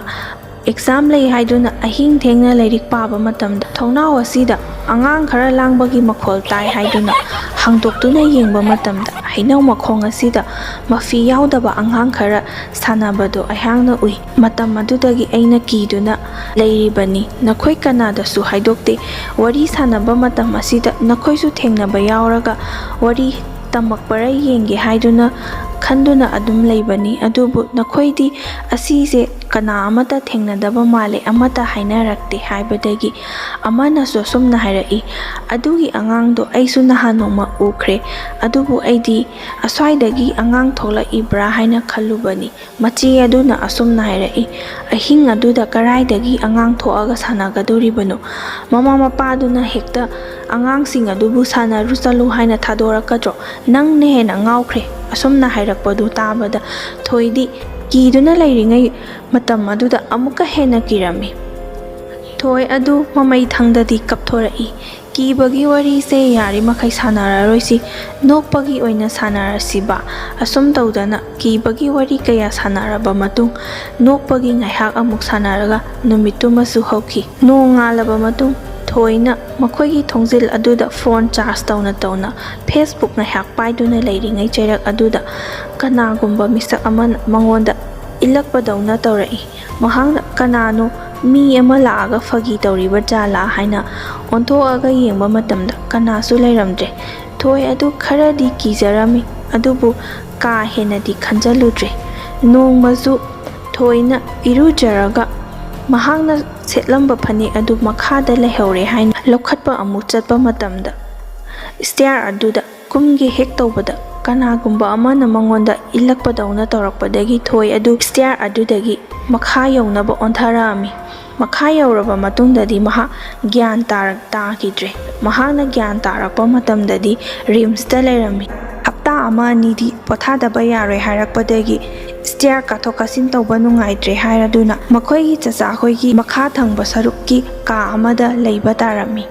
ꯑꯦꯛꯖꯥꯝ ꯂꯩ ꯍꯥꯏꯗꯨꯅ ꯑꯍꯤꯡ ꯊꯦꯡꯅ ꯂꯥꯏꯔꯤꯛ ꯄꯥꯕ ꯃꯇꯝꯗ ꯊꯣꯡꯅꯥꯎ ꯑꯁꯤꯗ ꯑꯉꯥꯡ ꯈꯔ ꯂꯥꯡꯕꯒꯤ ꯃꯈꯣꯜ ꯇꯥꯏ ꯍꯥꯏꯗꯨꯅ ꯍꯥꯡꯗꯣꯛꯇꯨꯅ ꯌꯦꯡꯕ ꯃꯇꯝꯗ ꯍꯩꯅꯧ ꯃꯈꯣꯡ ꯑꯁꯤꯗ ꯃꯐꯤ ꯌꯥꯎꯗꯕ ꯑꯉꯥꯡ ꯈꯔ ꯁꯥꯟꯅꯕꯗꯣ ꯑꯩꯍꯥꯛꯅ ꯎꯏ꯫ ꯃꯇꯝ ꯑꯗꯨꯗꯒꯤ ꯑꯩꯅ ꯀꯤꯗꯨꯅ ꯂꯩꯔꯤꯕꯅꯤ꯫ ꯅꯈꯣꯏ ꯀꯅꯥꯗꯁꯨ ꯍꯥꯏꯗꯣꯛꯇꯦ꯫ ꯋꯥꯔꯤ ꯁꯥꯟꯅꯕ ꯃꯇꯝ ꯑꯁꯤꯗ ꯅꯈꯣꯏꯁꯨ ꯊꯦꯡꯅꯕ ꯌꯥꯎꯔꯒ ꯋꯥꯔꯤ ꯇꯝꯃꯛꯄꯔ ꯌꯦꯡꯒꯦ ꯍꯥꯏꯗꯨꯅ ꯈꯟꯗꯨꯅ ꯑꯗꯨꯝ ꯂꯩꯕꯅꯤ꯫ ꯑꯗꯨꯕꯨ ꯅꯈꯣꯏꯗꯤ ꯑꯁꯤꯁꯦ ꯀꯅꯥ ꯑꯃꯠꯇ ꯊꯦꯡꯅꯗꯕ ꯃꯥꯜꯂꯦ, ꯑꯃꯠꯇ ꯍꯥꯏꯅꯔꯛꯇꯦ" ꯍꯥꯏꯕꯗꯒꯤ ꯑꯃꯅꯁꯨ ꯑꯁꯨꯝꯅ ꯍꯥꯏꯔꯛꯏ, "ꯑꯗꯨꯒꯤ ꯑꯉꯥꯡꯗꯣ ꯑꯩꯁꯨ ꯅꯍꯥꯟ ꯅꯣꯡꯃ ꯎꯈ꯭ꯔꯦ, ꯑꯗꯨꯕꯨ ꯑꯩꯗꯤ ꯑꯁ꯭ꯋꯥꯏꯗꯒꯤ ꯑꯉꯥꯡ ꯊꯣꯛꯂꯛꯏꯕ꯭ꯔꯥ ꯍꯥꯏꯅ ꯈꯜꯂꯨꯕꯅꯤ꯫ ꯃꯆꯦ ꯑꯗꯨꯅ ꯑꯁꯨꯝꯅ ꯍꯥꯏꯔꯛꯏ, "ꯑꯍꯤꯡ ꯑꯗꯨꯗ ꯀꯔꯥꯏꯗꯒꯤ ꯑꯉꯥꯡ ꯊꯣꯛꯑꯒ ꯁꯥꯟꯅꯒꯗꯣꯔꯤꯕꯅꯣ? ꯃꯃꯥ ꯃꯄꯥꯗꯨꯅ ꯍꯦꯛꯇ ꯑꯉꯥꯡꯁꯤꯡ ꯑꯗꯨꯕꯨ ꯁꯥꯟꯅꯔꯨ ꯆꯠꯂꯨ ꯍꯥꯏꯅ ꯊꯥꯗꯣꯔꯛꯀꯗ꯭ꯔꯣ? ꯅꯪꯅ ꯍꯦꯟꯅ ꯉꯥꯎꯈ꯭ꯔꯦ"꯫ ꯑꯁꯨꯝꯅ ꯍꯥꯏꯔꯛꯄꯗꯨ ꯇꯥꯕꯗ ꯊꯣꯏꯗꯤ ꯀꯤꯗꯨꯅ ꯂꯩꯔꯤꯉꯩ ꯃꯇꯝ ꯑꯗꯨꯗ ꯑꯃꯨꯛꯀ ꯍꯦꯟꯅ ꯀꯤꯔꯝꯃꯤ꯫ ꯊꯣꯏ ꯑꯗꯨ ꯃꯃꯩ ꯊꯪꯗꯗꯤ ꯀꯞꯊꯣꯔꯛꯏ꯫ "ꯀꯤꯕꯒꯤ ꯋꯥꯔꯤꯁꯦ ꯌꯥꯔꯤꯃꯈꯩ ꯁꯥꯟꯅꯔꯔꯣꯏꯁꯤ, ꯅꯣꯛꯄꯒꯤ ꯑꯣꯏꯅ ꯁꯥꯟꯅꯔꯁꯤꯕ"꯫ ꯑꯁꯨꯝ ꯇꯧꯗꯅ ꯀꯤꯕꯒꯤ ꯋꯥꯔꯤ ꯀꯌꯥ ꯁꯥꯟꯅꯔꯕ ꯃꯇꯨꯡ, ꯅꯣꯛꯄꯒꯤ ꯉꯥꯏꯍꯥꯛ ꯑꯃꯨꯛ ꯁꯥꯟꯅꯔꯒ ꯅꯨꯃꯤꯠꯇꯨꯃꯁꯨ ꯍꯧꯈꯤ꯫ ꯅꯣꯡꯉꯥꯜꯂꯕ ꯃꯇꯨꯡ, ꯊꯣꯏꯅ ꯃꯈꯣꯏꯒꯤ ꯊꯣꯡꯖꯤꯜ ꯑꯗꯨꯗ ꯐꯣꯟ ꯆꯥꯔꯖ ꯇꯧꯅ ꯇꯧꯅ Facebook ꯉꯥꯏꯍꯥꯛ ꯄꯥꯏꯗꯨꯅ ꯂꯩꯔꯤꯉꯩ ꯆꯩꯔꯛ ꯑꯗꯨꯗ ꯀꯅꯥꯒꯨꯝꯕ ꯃꯤꯁꯛ ꯑꯃꯅ ꯃꯉꯣꯟꯗ ꯏꯜꯂꯛꯄꯗꯧꯅ ꯇꯧꯔꯛꯏ꯫ ꯃꯍꯥꯛꯅ "ꯀꯅꯥꯅꯣ, ꯃꯤ ꯑꯃ ꯂꯥꯛꯑꯒ ꯐꯥꯒꯤ ꯇꯧꯔꯤꯕ ꯖꯥꯠꯂꯥ" ꯍꯥꯏꯅ ꯑꯣꯟꯊꯣꯛꯑꯒ ꯌꯦꯡꯕ ꯃꯇꯝꯗ ꯀꯅꯥꯁꯨ ꯂꯩꯔꯝꯗ꯭ꯔꯦ꯫ ꯊꯣꯏ ꯑꯗꯨ ꯈꯔꯗꯤ ꯀꯤꯖꯔꯝꯃꯤ, ꯑꯗꯨꯕꯨ ꯀꯥ ꯍꯦꯟꯅꯗꯤ ꯈꯟꯖꯜꯂꯨꯗ꯭ꯔꯦ꯫ ꯅꯣꯡꯃꯁꯨ ꯊꯣꯏꯅ ꯏꯔꯨꯖꯔꯒ ꯃꯍꯥꯛꯅ ꯁꯦꯠꯂꯝꯕ ꯐꯅꯦꯛ ꯑꯗꯨ ꯃꯈꯥꯗ ꯂꯩꯍꯧꯔꯦ ꯍꯥꯏꯅ ꯂꯧꯈꯠꯄ ꯑꯃꯨꯛ ꯆꯠꯄ ꯃꯇꯝꯗ, ꯁ꯭ꯇꯦꯌꯔ ꯑꯗꯨꯗ ꯀꯨꯝꯒꯦ ꯍꯦꯛ ꯇꯧꯕꯗ ꯀꯅꯥꯒꯨꯝꯕ ꯑꯃꯅ ꯃꯉꯣꯟꯗ ꯏꯜꯂꯛꯄꯗꯧꯅ ꯇꯧꯔꯛꯄꯗꯒꯤ ꯊꯣꯏ ꯑꯗꯨ ꯁ꯭ꯇꯤꯌꯥꯔ ꯑꯗꯨꯗꯒꯤ ꯃꯈꯥ ꯌꯧꯅꯕ ꯑꯣꯟꯊꯔꯛꯑꯝꯃꯤ꯫ ꯃꯈꯥ ꯌꯧꯔꯕ ꯃꯇꯨꯡꯗꯗꯤ ꯃꯍꯥꯛ ꯒ꯭ꯌꯥꯟ ꯇꯥꯔꯛ-, ꯇꯥꯈꯤꯗ꯭ꯔꯦ꯫ ꯃꯍꯥꯛꯅ ꯒ꯭ꯌꯥꯟ ꯇꯥꯔꯛꯄ ꯃꯇꯝꯗꯗꯤ ꯔꯤꯝꯁꯇ ꯂꯩꯔꯝꯃꯤ꯫ ꯍꯞꯇꯥ ꯑꯃ ꯑꯅꯤꯗꯤ ꯄꯣꯊꯥꯗꯕ ꯌꯥꯔꯣꯏ ꯍꯥꯏꯔꯛꯄꯗꯒꯤ ꯁ꯭ꯇꯤꯌꯥꯔ ꯀꯥꯊꯣꯛ ꯀꯥꯁꯤꯟ ꯇꯧꯕ ꯅꯨꯡꯉꯥꯏꯇ꯭ꯔꯦ ꯍꯥꯏꯔꯗꯨꯅ ꯃꯈꯣꯏꯒꯤ ꯆꯆꯥꯈꯣꯏꯒꯤ ꯃꯈꯥ ꯊꯪꯕ ꯁꯔꯨꯛꯀꯤ ꯀꯥ ꯑꯃꯗ ꯂꯩꯕ ꯇꯥꯔꯝꯃꯤ꯫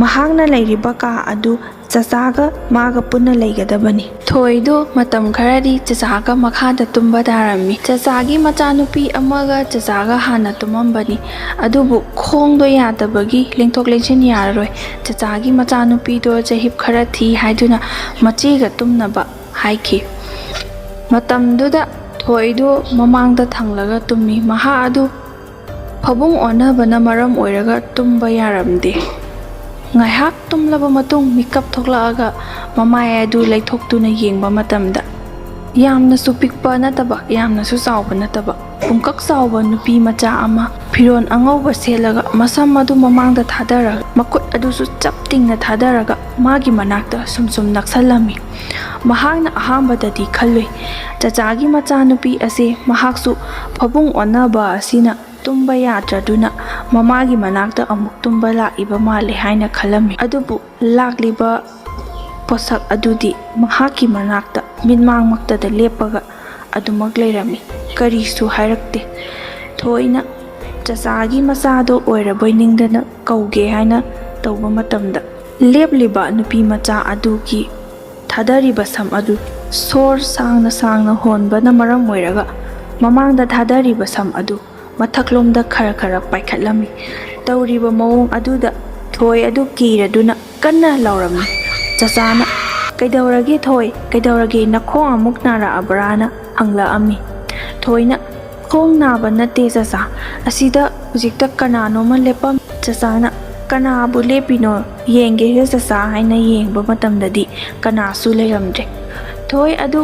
ꯃꯍꯥꯛꯅ ꯂꯩꯔꯤꯕ ꯀꯥ ꯑꯗꯨ ꯆꯆꯥꯒ ꯃꯥꯒ ꯄꯨꯟꯅ ꯂꯩꯒꯗꯕꯅꯤ꯫ ꯊꯣꯏꯗꯣ ꯃꯇꯝ ꯈꯔꯗꯤ ꯆꯆꯥꯒ ꯃꯈꯥꯗ ꯇꯨꯝꯕ ꯇꯥꯔꯝꯃꯤ꯫ ꯆꯆꯥꯒꯤ ꯃꯆꯥꯅꯨꯄꯤ ꯑꯃꯒ ꯆꯆꯥꯒ ꯍꯥꯟꯅ ꯇꯨꯝꯃꯝꯕꯅꯤ, ꯑꯗꯨꯕꯨ ꯈꯣꯡꯗꯣ ꯌꯥꯗꯕꯒꯤ ꯂꯦꯡꯊꯣꯛ ꯂꯦꯡꯁꯤꯟ ꯌꯥꯔꯔꯣꯏ꯫ ꯆꯆꯥꯒꯤ ꯃꯆꯥꯅꯨꯄꯤꯗꯣ ꯆꯍꯤꯞ ꯈꯔ ꯊꯤ ꯍꯥꯏꯗꯨꯅ ꯃꯆꯦꯒ ꯇꯨꯝꯅꯕ ꯍꯥꯏꯈꯤ꯫ ꯃꯇꯝꯗꯨꯗ ꯊꯣꯏꯗꯣ ꯃꯃꯥꯡꯗ ꯊꯪꯂꯒ ꯇꯨꯝꯃꯤ꯫ ꯃꯍꯥꯛ ꯑꯗꯨ ꯐꯃꯨꯡ ꯑꯣꯟꯅꯕꯅ ꯃꯔꯝ ꯑꯣꯏꯔꯒ ꯇꯨꯝꯕ ꯌꯥꯔꯝꯗꯦ꯫ ꯉꯥꯏꯍꯥꯛ ꯇꯨꯝꯂꯕ ꯃꯇꯨꯡ ꯃꯤꯀꯞ ꯊꯣꯛꯂꯛꯑꯒ ꯃꯃꯥꯏ ꯑꯗꯨ ꯂꯩꯊꯣꯛꯇꯨꯅ ꯌꯦꯡꯕ ꯃꯇꯝꯗ, ꯌꯥꯝꯅꯁꯨ ꯄꯤꯛꯄ ꯅꯠꯇꯕ, ꯌꯥꯝꯅꯁꯨ ꯆꯥꯎꯕ ꯅꯠꯇꯕ, ꯄꯨꯡꯀꯛ ꯆꯥꯎꯕ ꯅꯨꯄꯤ ꯃꯆꯥ ꯑꯃ, ꯐꯤꯔꯣꯜ ꯑꯉꯧꯕ ꯁꯦꯠꯂꯒ, ꯃꯁꯝ ꯑꯗꯨ ꯃꯃꯥꯡꯗ ꯊꯥꯗꯔꯒ, ꯃꯈꯨꯠ ꯑꯗꯨꯁꯨ ꯆꯞ ꯇꯤꯡꯅ ꯊꯥꯗꯔꯒ ꯃꯥꯒꯤ ꯃꯅꯥꯛꯇ ꯁꯨꯝ ꯁꯨꯝ ꯅꯛꯁꯜꯂꯝꯃꯤ꯫ ꯃꯍꯥꯛꯅ ꯑꯍꯥꯟꯕꯗꯗꯤ ꯈꯜꯂꯨꯏ, ꯆꯆꯥꯒꯤ ꯃꯆꯥꯅꯨꯄꯤ ꯑꯁꯤ ꯃꯍꯥꯛꯁꯨ ꯐꯃꯨꯡ ꯑꯣꯟꯅꯕ ꯑꯁꯤꯅ ꯇꯨꯝꯕ ꯌꯥꯗ꯭ꯔꯗꯨꯅ ꯃꯃꯥꯒꯤ ꯃꯅꯥꯛꯇ ꯑꯃꯨꯛ ꯇꯨꯝꯕ ꯂꯥꯛꯏꯕ ꯃꯥꯜꯂꯦ ꯍꯥꯏꯅ ꯈꯜꯂꯝꯃꯤ꯫ ꯑꯗꯨꯕꯨ ꯂꯥꯛꯂꯤꯕ ꯄꯣꯠꯁꯛ ꯑꯗꯨꯗꯤ ꯃꯍꯥꯛꯀꯤ ꯃꯅꯥꯛꯇ ꯃꯤꯠꯃꯥꯡꯃꯛꯇꯗ ꯂꯦꯞꯄꯒ ꯑꯗꯨꯃꯛ ꯂꯩꯔꯝꯃꯤ꯫ ꯀꯔꯤꯁꯨ ꯍꯥꯏꯔꯛꯇꯦ꯫ ꯊꯣꯏꯅ ꯆꯆꯥꯒꯤ ꯃꯆꯥꯗꯣ ꯑꯣꯏꯔꯕꯣꯏ ꯅꯤꯡꯗꯅ ꯀꯧꯒꯦ ꯍꯥꯏꯅ ꯇꯧꯕ ꯃꯇꯝꯗ, ꯂꯦꯞꯂꯤꯕ ꯅꯨꯄꯤ ꯃꯆꯥ ꯑꯗꯨꯒꯤ ꯊꯥꯗꯔꯤꯕ ꯁꯝ ꯑꯗꯨ ꯁꯣꯔ ꯁꯥꯡꯅ ꯁꯥꯡꯅ ꯍꯣꯟꯕꯅ ꯃꯔꯝ ꯑꯣꯏꯔꯒ ꯃꯃꯥꯡꯗ ꯊꯥꯗꯔꯤꯕ ꯁꯝ ꯑꯗꯨ ꯃꯊꯛꯂꯣꯝꯗ ꯈꯔ ꯈꯔ ꯄꯥꯏꯈꯠꯂꯝꯃꯤ꯫ ꯇꯧꯔꯤꯕ ꯃꯑꯣꯡ ꯑꯗꯨꯗ ꯊꯣꯏ ꯑꯗꯨ ꯀꯤꯔꯗꯨꯅ ꯀꯟꯅ ꯂꯥꯎꯔꯝꯃꯤ꯫ ꯆꯆꯥꯅ, "ꯀꯩꯗꯧꯔꯒꯦ ꯊꯣꯏ? ꯀꯩꯗꯧꯔꯒꯦ? ꯅꯈꯣꯡ ꯑꯃꯨꯛ ꯅꯥꯔꯛꯑꯕ꯭ꯔꯥꯅ?" ꯍꯪꯂꯛꯑꯝꯃꯤ꯫ ꯊꯣꯏꯅ, "ꯈꯣꯡ ꯅꯥꯕ ꯅꯠꯇꯦ ꯆꯆꯥ, ꯑꯁꯤꯗ ꯍꯧꯖꯤꯛꯇ ꯀꯅꯥꯅꯣꯃ ꯂꯦꯞꯄꯝ-" ꯆꯆꯥꯅ, "ꯀꯅꯥꯕꯨ ꯂꯦꯞꯄꯤꯅꯣ? ꯌꯦꯡꯒꯦꯁꯦ ꯆꯆꯥ" ꯍꯥꯏꯅ ꯌꯦꯡꯕ ꯃꯇꯝꯗꯗꯤ ꯀꯅꯥꯁꯨ ꯂꯩꯔꯝꯗ꯭ꯔꯦ꯫ ꯊꯣꯏ ꯑꯗꯨ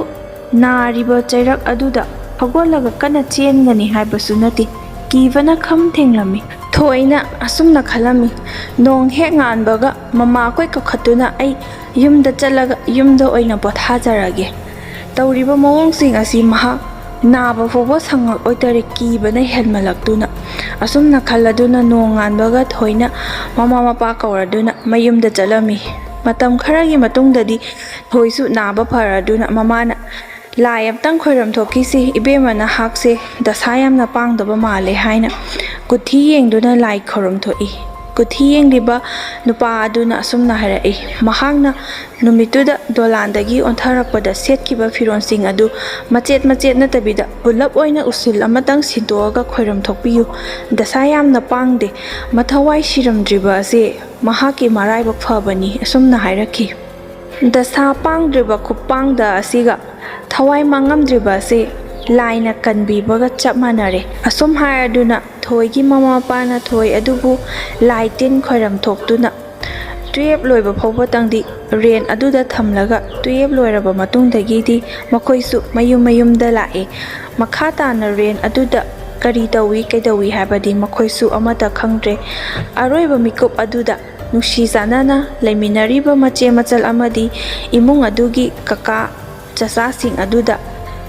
ꯅꯥꯔꯤꯕ ꯆꯩꯔꯛ ꯑꯗꯨꯗ ꯍꯧꯒꯠꯂꯒ ꯀꯟꯅ ꯆꯦꯟꯒꯅꯤ ꯍꯥꯏꯕꯁꯨ ꯅꯠꯇꯦ꯫ ꯀꯤꯕꯅ ꯈꯝ ꯊꯦꯡꯂꯝꯃꯤ꯫ ꯊꯣꯏꯅ ꯑꯁꯨꯝꯅ ꯈꯜꯂꯝꯃꯤ, "ꯅꯣꯡ ꯍꯦꯛ ꯉꯥꯟꯕꯒ ꯃꯃꯥꯈꯣꯏ ꯀꯧꯈꯠꯇꯨꯅ ꯑꯩ ꯌꯨꯝꯗ ꯆꯠꯂꯒ ꯌꯨꯝꯗ ꯑꯣꯏꯅ ꯄꯣꯊꯥꯖꯔꯒꯦ꯫ ꯇꯧꯔꯤꯕ ꯃꯑꯣꯡꯁꯤꯡ ꯑꯁꯤ ꯃꯍꯥꯛ ꯅꯥꯕ ꯐꯥꯎꯕ ꯁꯪꯉꯛꯑꯣꯏꯗꯔꯦ, ꯀꯤꯕꯅ ꯍꯦꯟꯃꯜꯂꯛꯇꯨꯅ꯫" ꯑꯁꯨꯝꯅ ꯈꯜꯂꯗꯨꯅ ꯅꯣꯡ ꯉꯥꯟꯕꯒ ꯊꯣꯏꯅ ꯃꯃꯥ ꯃꯄꯥ ꯀꯧꯔꯗꯨꯅ ꯃꯌꯨꯝꯗ ꯆꯠꯂꯝꯃꯤ꯫ ꯃꯇꯝ ꯈꯔꯒꯤ ꯃꯇꯨꯡꯗꯗꯤ ꯊꯣꯏꯁꯨ ꯅꯥꯕ ꯐꯔꯗꯨꯅ ꯃꯃꯥꯅ, "ꯂꯥꯏ ꯑꯝꯇꯪ ꯈꯣꯏꯔꯝ ꯊꯣꯛꯈꯤꯁꯤ, ꯏꯕꯦꯝꯃ ꯅꯍꯥꯛꯁꯦ ꯗꯁꯥ ꯌꯥꯝꯅ ꯄꯥꯡꯗꯕ ꯃꯥꯜꯂꯦ" ꯍꯥꯏꯅ ꯀꯨꯊꯤ ꯌꯦꯡꯗꯨꯅ ꯂꯥꯏ ꯈꯣꯏꯔꯝ ꯊꯣꯛꯏ꯫ ꯀꯨꯊꯤ ꯌꯦꯡꯂꯤꯕ ꯅꯨꯄꯥ ꯑꯗꯨꯅ ꯑꯁꯨꯝꯅ ꯍꯥꯏꯔꯛꯏ, ꯃꯍꯥꯛꯅ ꯅꯨꯃꯤꯠꯇꯨꯗ ꯗꯣꯂꯥꯟꯗꯒꯤ ꯑꯣꯟꯊꯔꯛꯄꯗ ꯁꯦꯠꯈꯤꯕ ꯐꯤꯔꯣꯜꯁꯤꯡ ꯑꯗꯨ ꯃꯆꯦꯠ ꯃꯆꯦꯠ ꯅꯠꯇꯕꯤꯗ ꯄꯨꯂꯞ ꯑꯣꯏꯅ ꯎꯁꯤꯜ ꯑꯃꯇꯪ ꯁꯤꯟꯗꯣꯛꯑꯒ ꯈꯣꯏꯔꯝ ꯊꯣꯛꯄꯤꯌꯨ꯫ ꯗꯁꯥ ꯌꯥꯝꯅ ꯄꯥꯡꯗꯦ, ꯃꯊꯋꯥꯏ ꯁꯤꯔꯝꯗ꯭ꯔꯤꯕ ꯑꯁꯦ ꯃꯍꯥꯛꯀꯤ ꯃꯔꯥꯏꯕꯛ ꯐꯕꯅꯤ, ꯑꯁꯨꯝꯅ ꯍꯥꯏꯔꯛꯈꯤ꯫ ꯗꯁꯥ ꯄꯥꯡꯗ꯭ꯔꯤꯕ ꯈꯨꯄꯥꯡꯗ ꯑꯁꯤꯒ ꯊꯋꯥꯏ ꯃꯥꯡꯉꯝꯗ꯭ꯔꯤꯕ ꯑꯁꯤ ꯂꯥꯏꯅ ꯀꯟꯕꯤꯕꯒ ꯆꯞ ꯃꯥꯟꯅꯔꯦ꯫ ꯑꯁꯨꯝ ꯍꯥꯏꯔꯗꯨꯅ ꯊꯣꯏꯒꯤ ꯃꯃꯥ ꯃꯄꯥꯅ ꯊꯣꯏ ꯑꯗꯨꯕꯨ ꯂꯥꯏ ꯇꯤꯟ ꯈꯣꯏꯔꯝ ꯊꯣꯛꯇꯨꯅ ꯇꯨꯌꯦꯞ ꯂꯣꯏꯕ ꯐꯥꯎꯕꯇꯪꯗꯤ ꯔꯦꯟ ꯑꯗꯨꯗ ꯊꯝꯂꯒ ꯇꯨꯌꯦꯞ ꯂꯣꯏꯔꯕ ꯃꯇꯨꯡꯗꯒꯤꯗꯤ ꯃꯈꯣꯏꯁꯨ ꯃꯌꯨꯝ ꯃꯌꯨꯝꯗ ꯂꯥꯛꯑꯦ꯫ ꯃꯈꯥ ꯇꯥꯅ ꯔꯦꯟ ꯑꯗꯨꯗ ꯀꯔꯤ ꯇꯧꯏ ꯀꯩꯗꯧꯏ ꯍꯥꯏꯕꯗꯤ ꯃꯈꯣꯏꯁꯨ ꯑꯃꯠꯇ ꯈꯪꯗ꯭ꯔꯦ꯫ ꯑꯔꯣꯏꯕ ꯃꯤꯀꯨꯞ ꯑꯗꯨꯗ ꯅꯨꯡꯁꯤ ꯆꯥꯟꯅꯅ ꯂꯩꯃꯤꯟꯅꯔꯤꯕ ꯃꯆꯦ ꯃꯆꯜ ꯑꯃꯗꯤ ꯏꯃꯨꯡ ꯑꯗꯨꯒꯤ ꯀꯀꯥ ꯆꯆꯥꯁꯤꯡ ꯑꯗꯨꯗ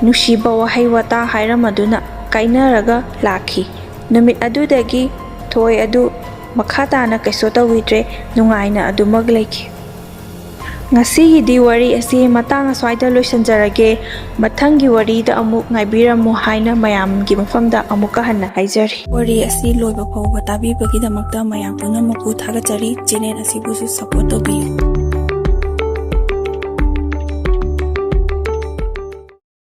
ꯅꯨꯡꯁꯤꯕ ꯋꯥꯍꯩ ꯋꯥꯇꯥ ꯍꯥꯏꯔꯝꯃꯗꯨꯅ ꯀꯥꯏꯅꯔꯒ ꯂꯥꯛꯈꯤ꯫ ꯅꯨꯃꯤꯠ ꯑꯗꯨꯗꯒꯤ ꯊꯣꯏ ꯑꯗꯨ ꯃꯈꯥ ꯇꯥꯅ ꯀꯩꯁꯨ ꯇꯧꯈꯤꯗ꯭ꯔꯦ, ꯅꯨꯡꯉꯥꯏꯅ ꯑꯗꯨꯃꯛ ꯂꯩꯈꯤ꯫ ꯉꯁꯤꯒꯤꯗꯤ ꯋꯥꯔꯤ ꯑꯁꯤ ꯃꯇꯥꯡ ꯑꯁ꯭ꯋꯥꯏꯗ ꯂꯣꯏꯁꯤꯟꯖꯔꯒꯦ꯫ ꯃꯊꯪꯒꯤ ꯋꯥꯔꯤꯗ ꯑꯃꯨꯛ ꯉꯥꯏꯕꯤꯔꯝꯃꯨ ꯍꯥꯏꯅ ꯃꯌꯥꯝꯒꯤ ꯃꯐꯝꯗ ꯑꯃꯨꯛꯀ ꯍꯟꯅ ꯍꯥꯏꯖꯔꯤ꯫ ꯋꯥꯔꯤ ꯑꯁꯤ ꯂꯣꯏꯕ ꯐꯥꯎꯕ ꯇꯥꯕꯤꯕꯒꯤꯗꯃꯛꯇ ꯃꯌꯥꯝ ꯄꯨꯝꯅꯃꯛꯄꯨ ꯊꯥꯒꯠꯆꯔꯤ꯫ ꯆꯦꯅꯦꯜ ꯑꯁꯤꯕꯨꯁꯨ ꯁꯄꯣꯔꯠ ꯇꯧꯕꯤꯌꯨ꯫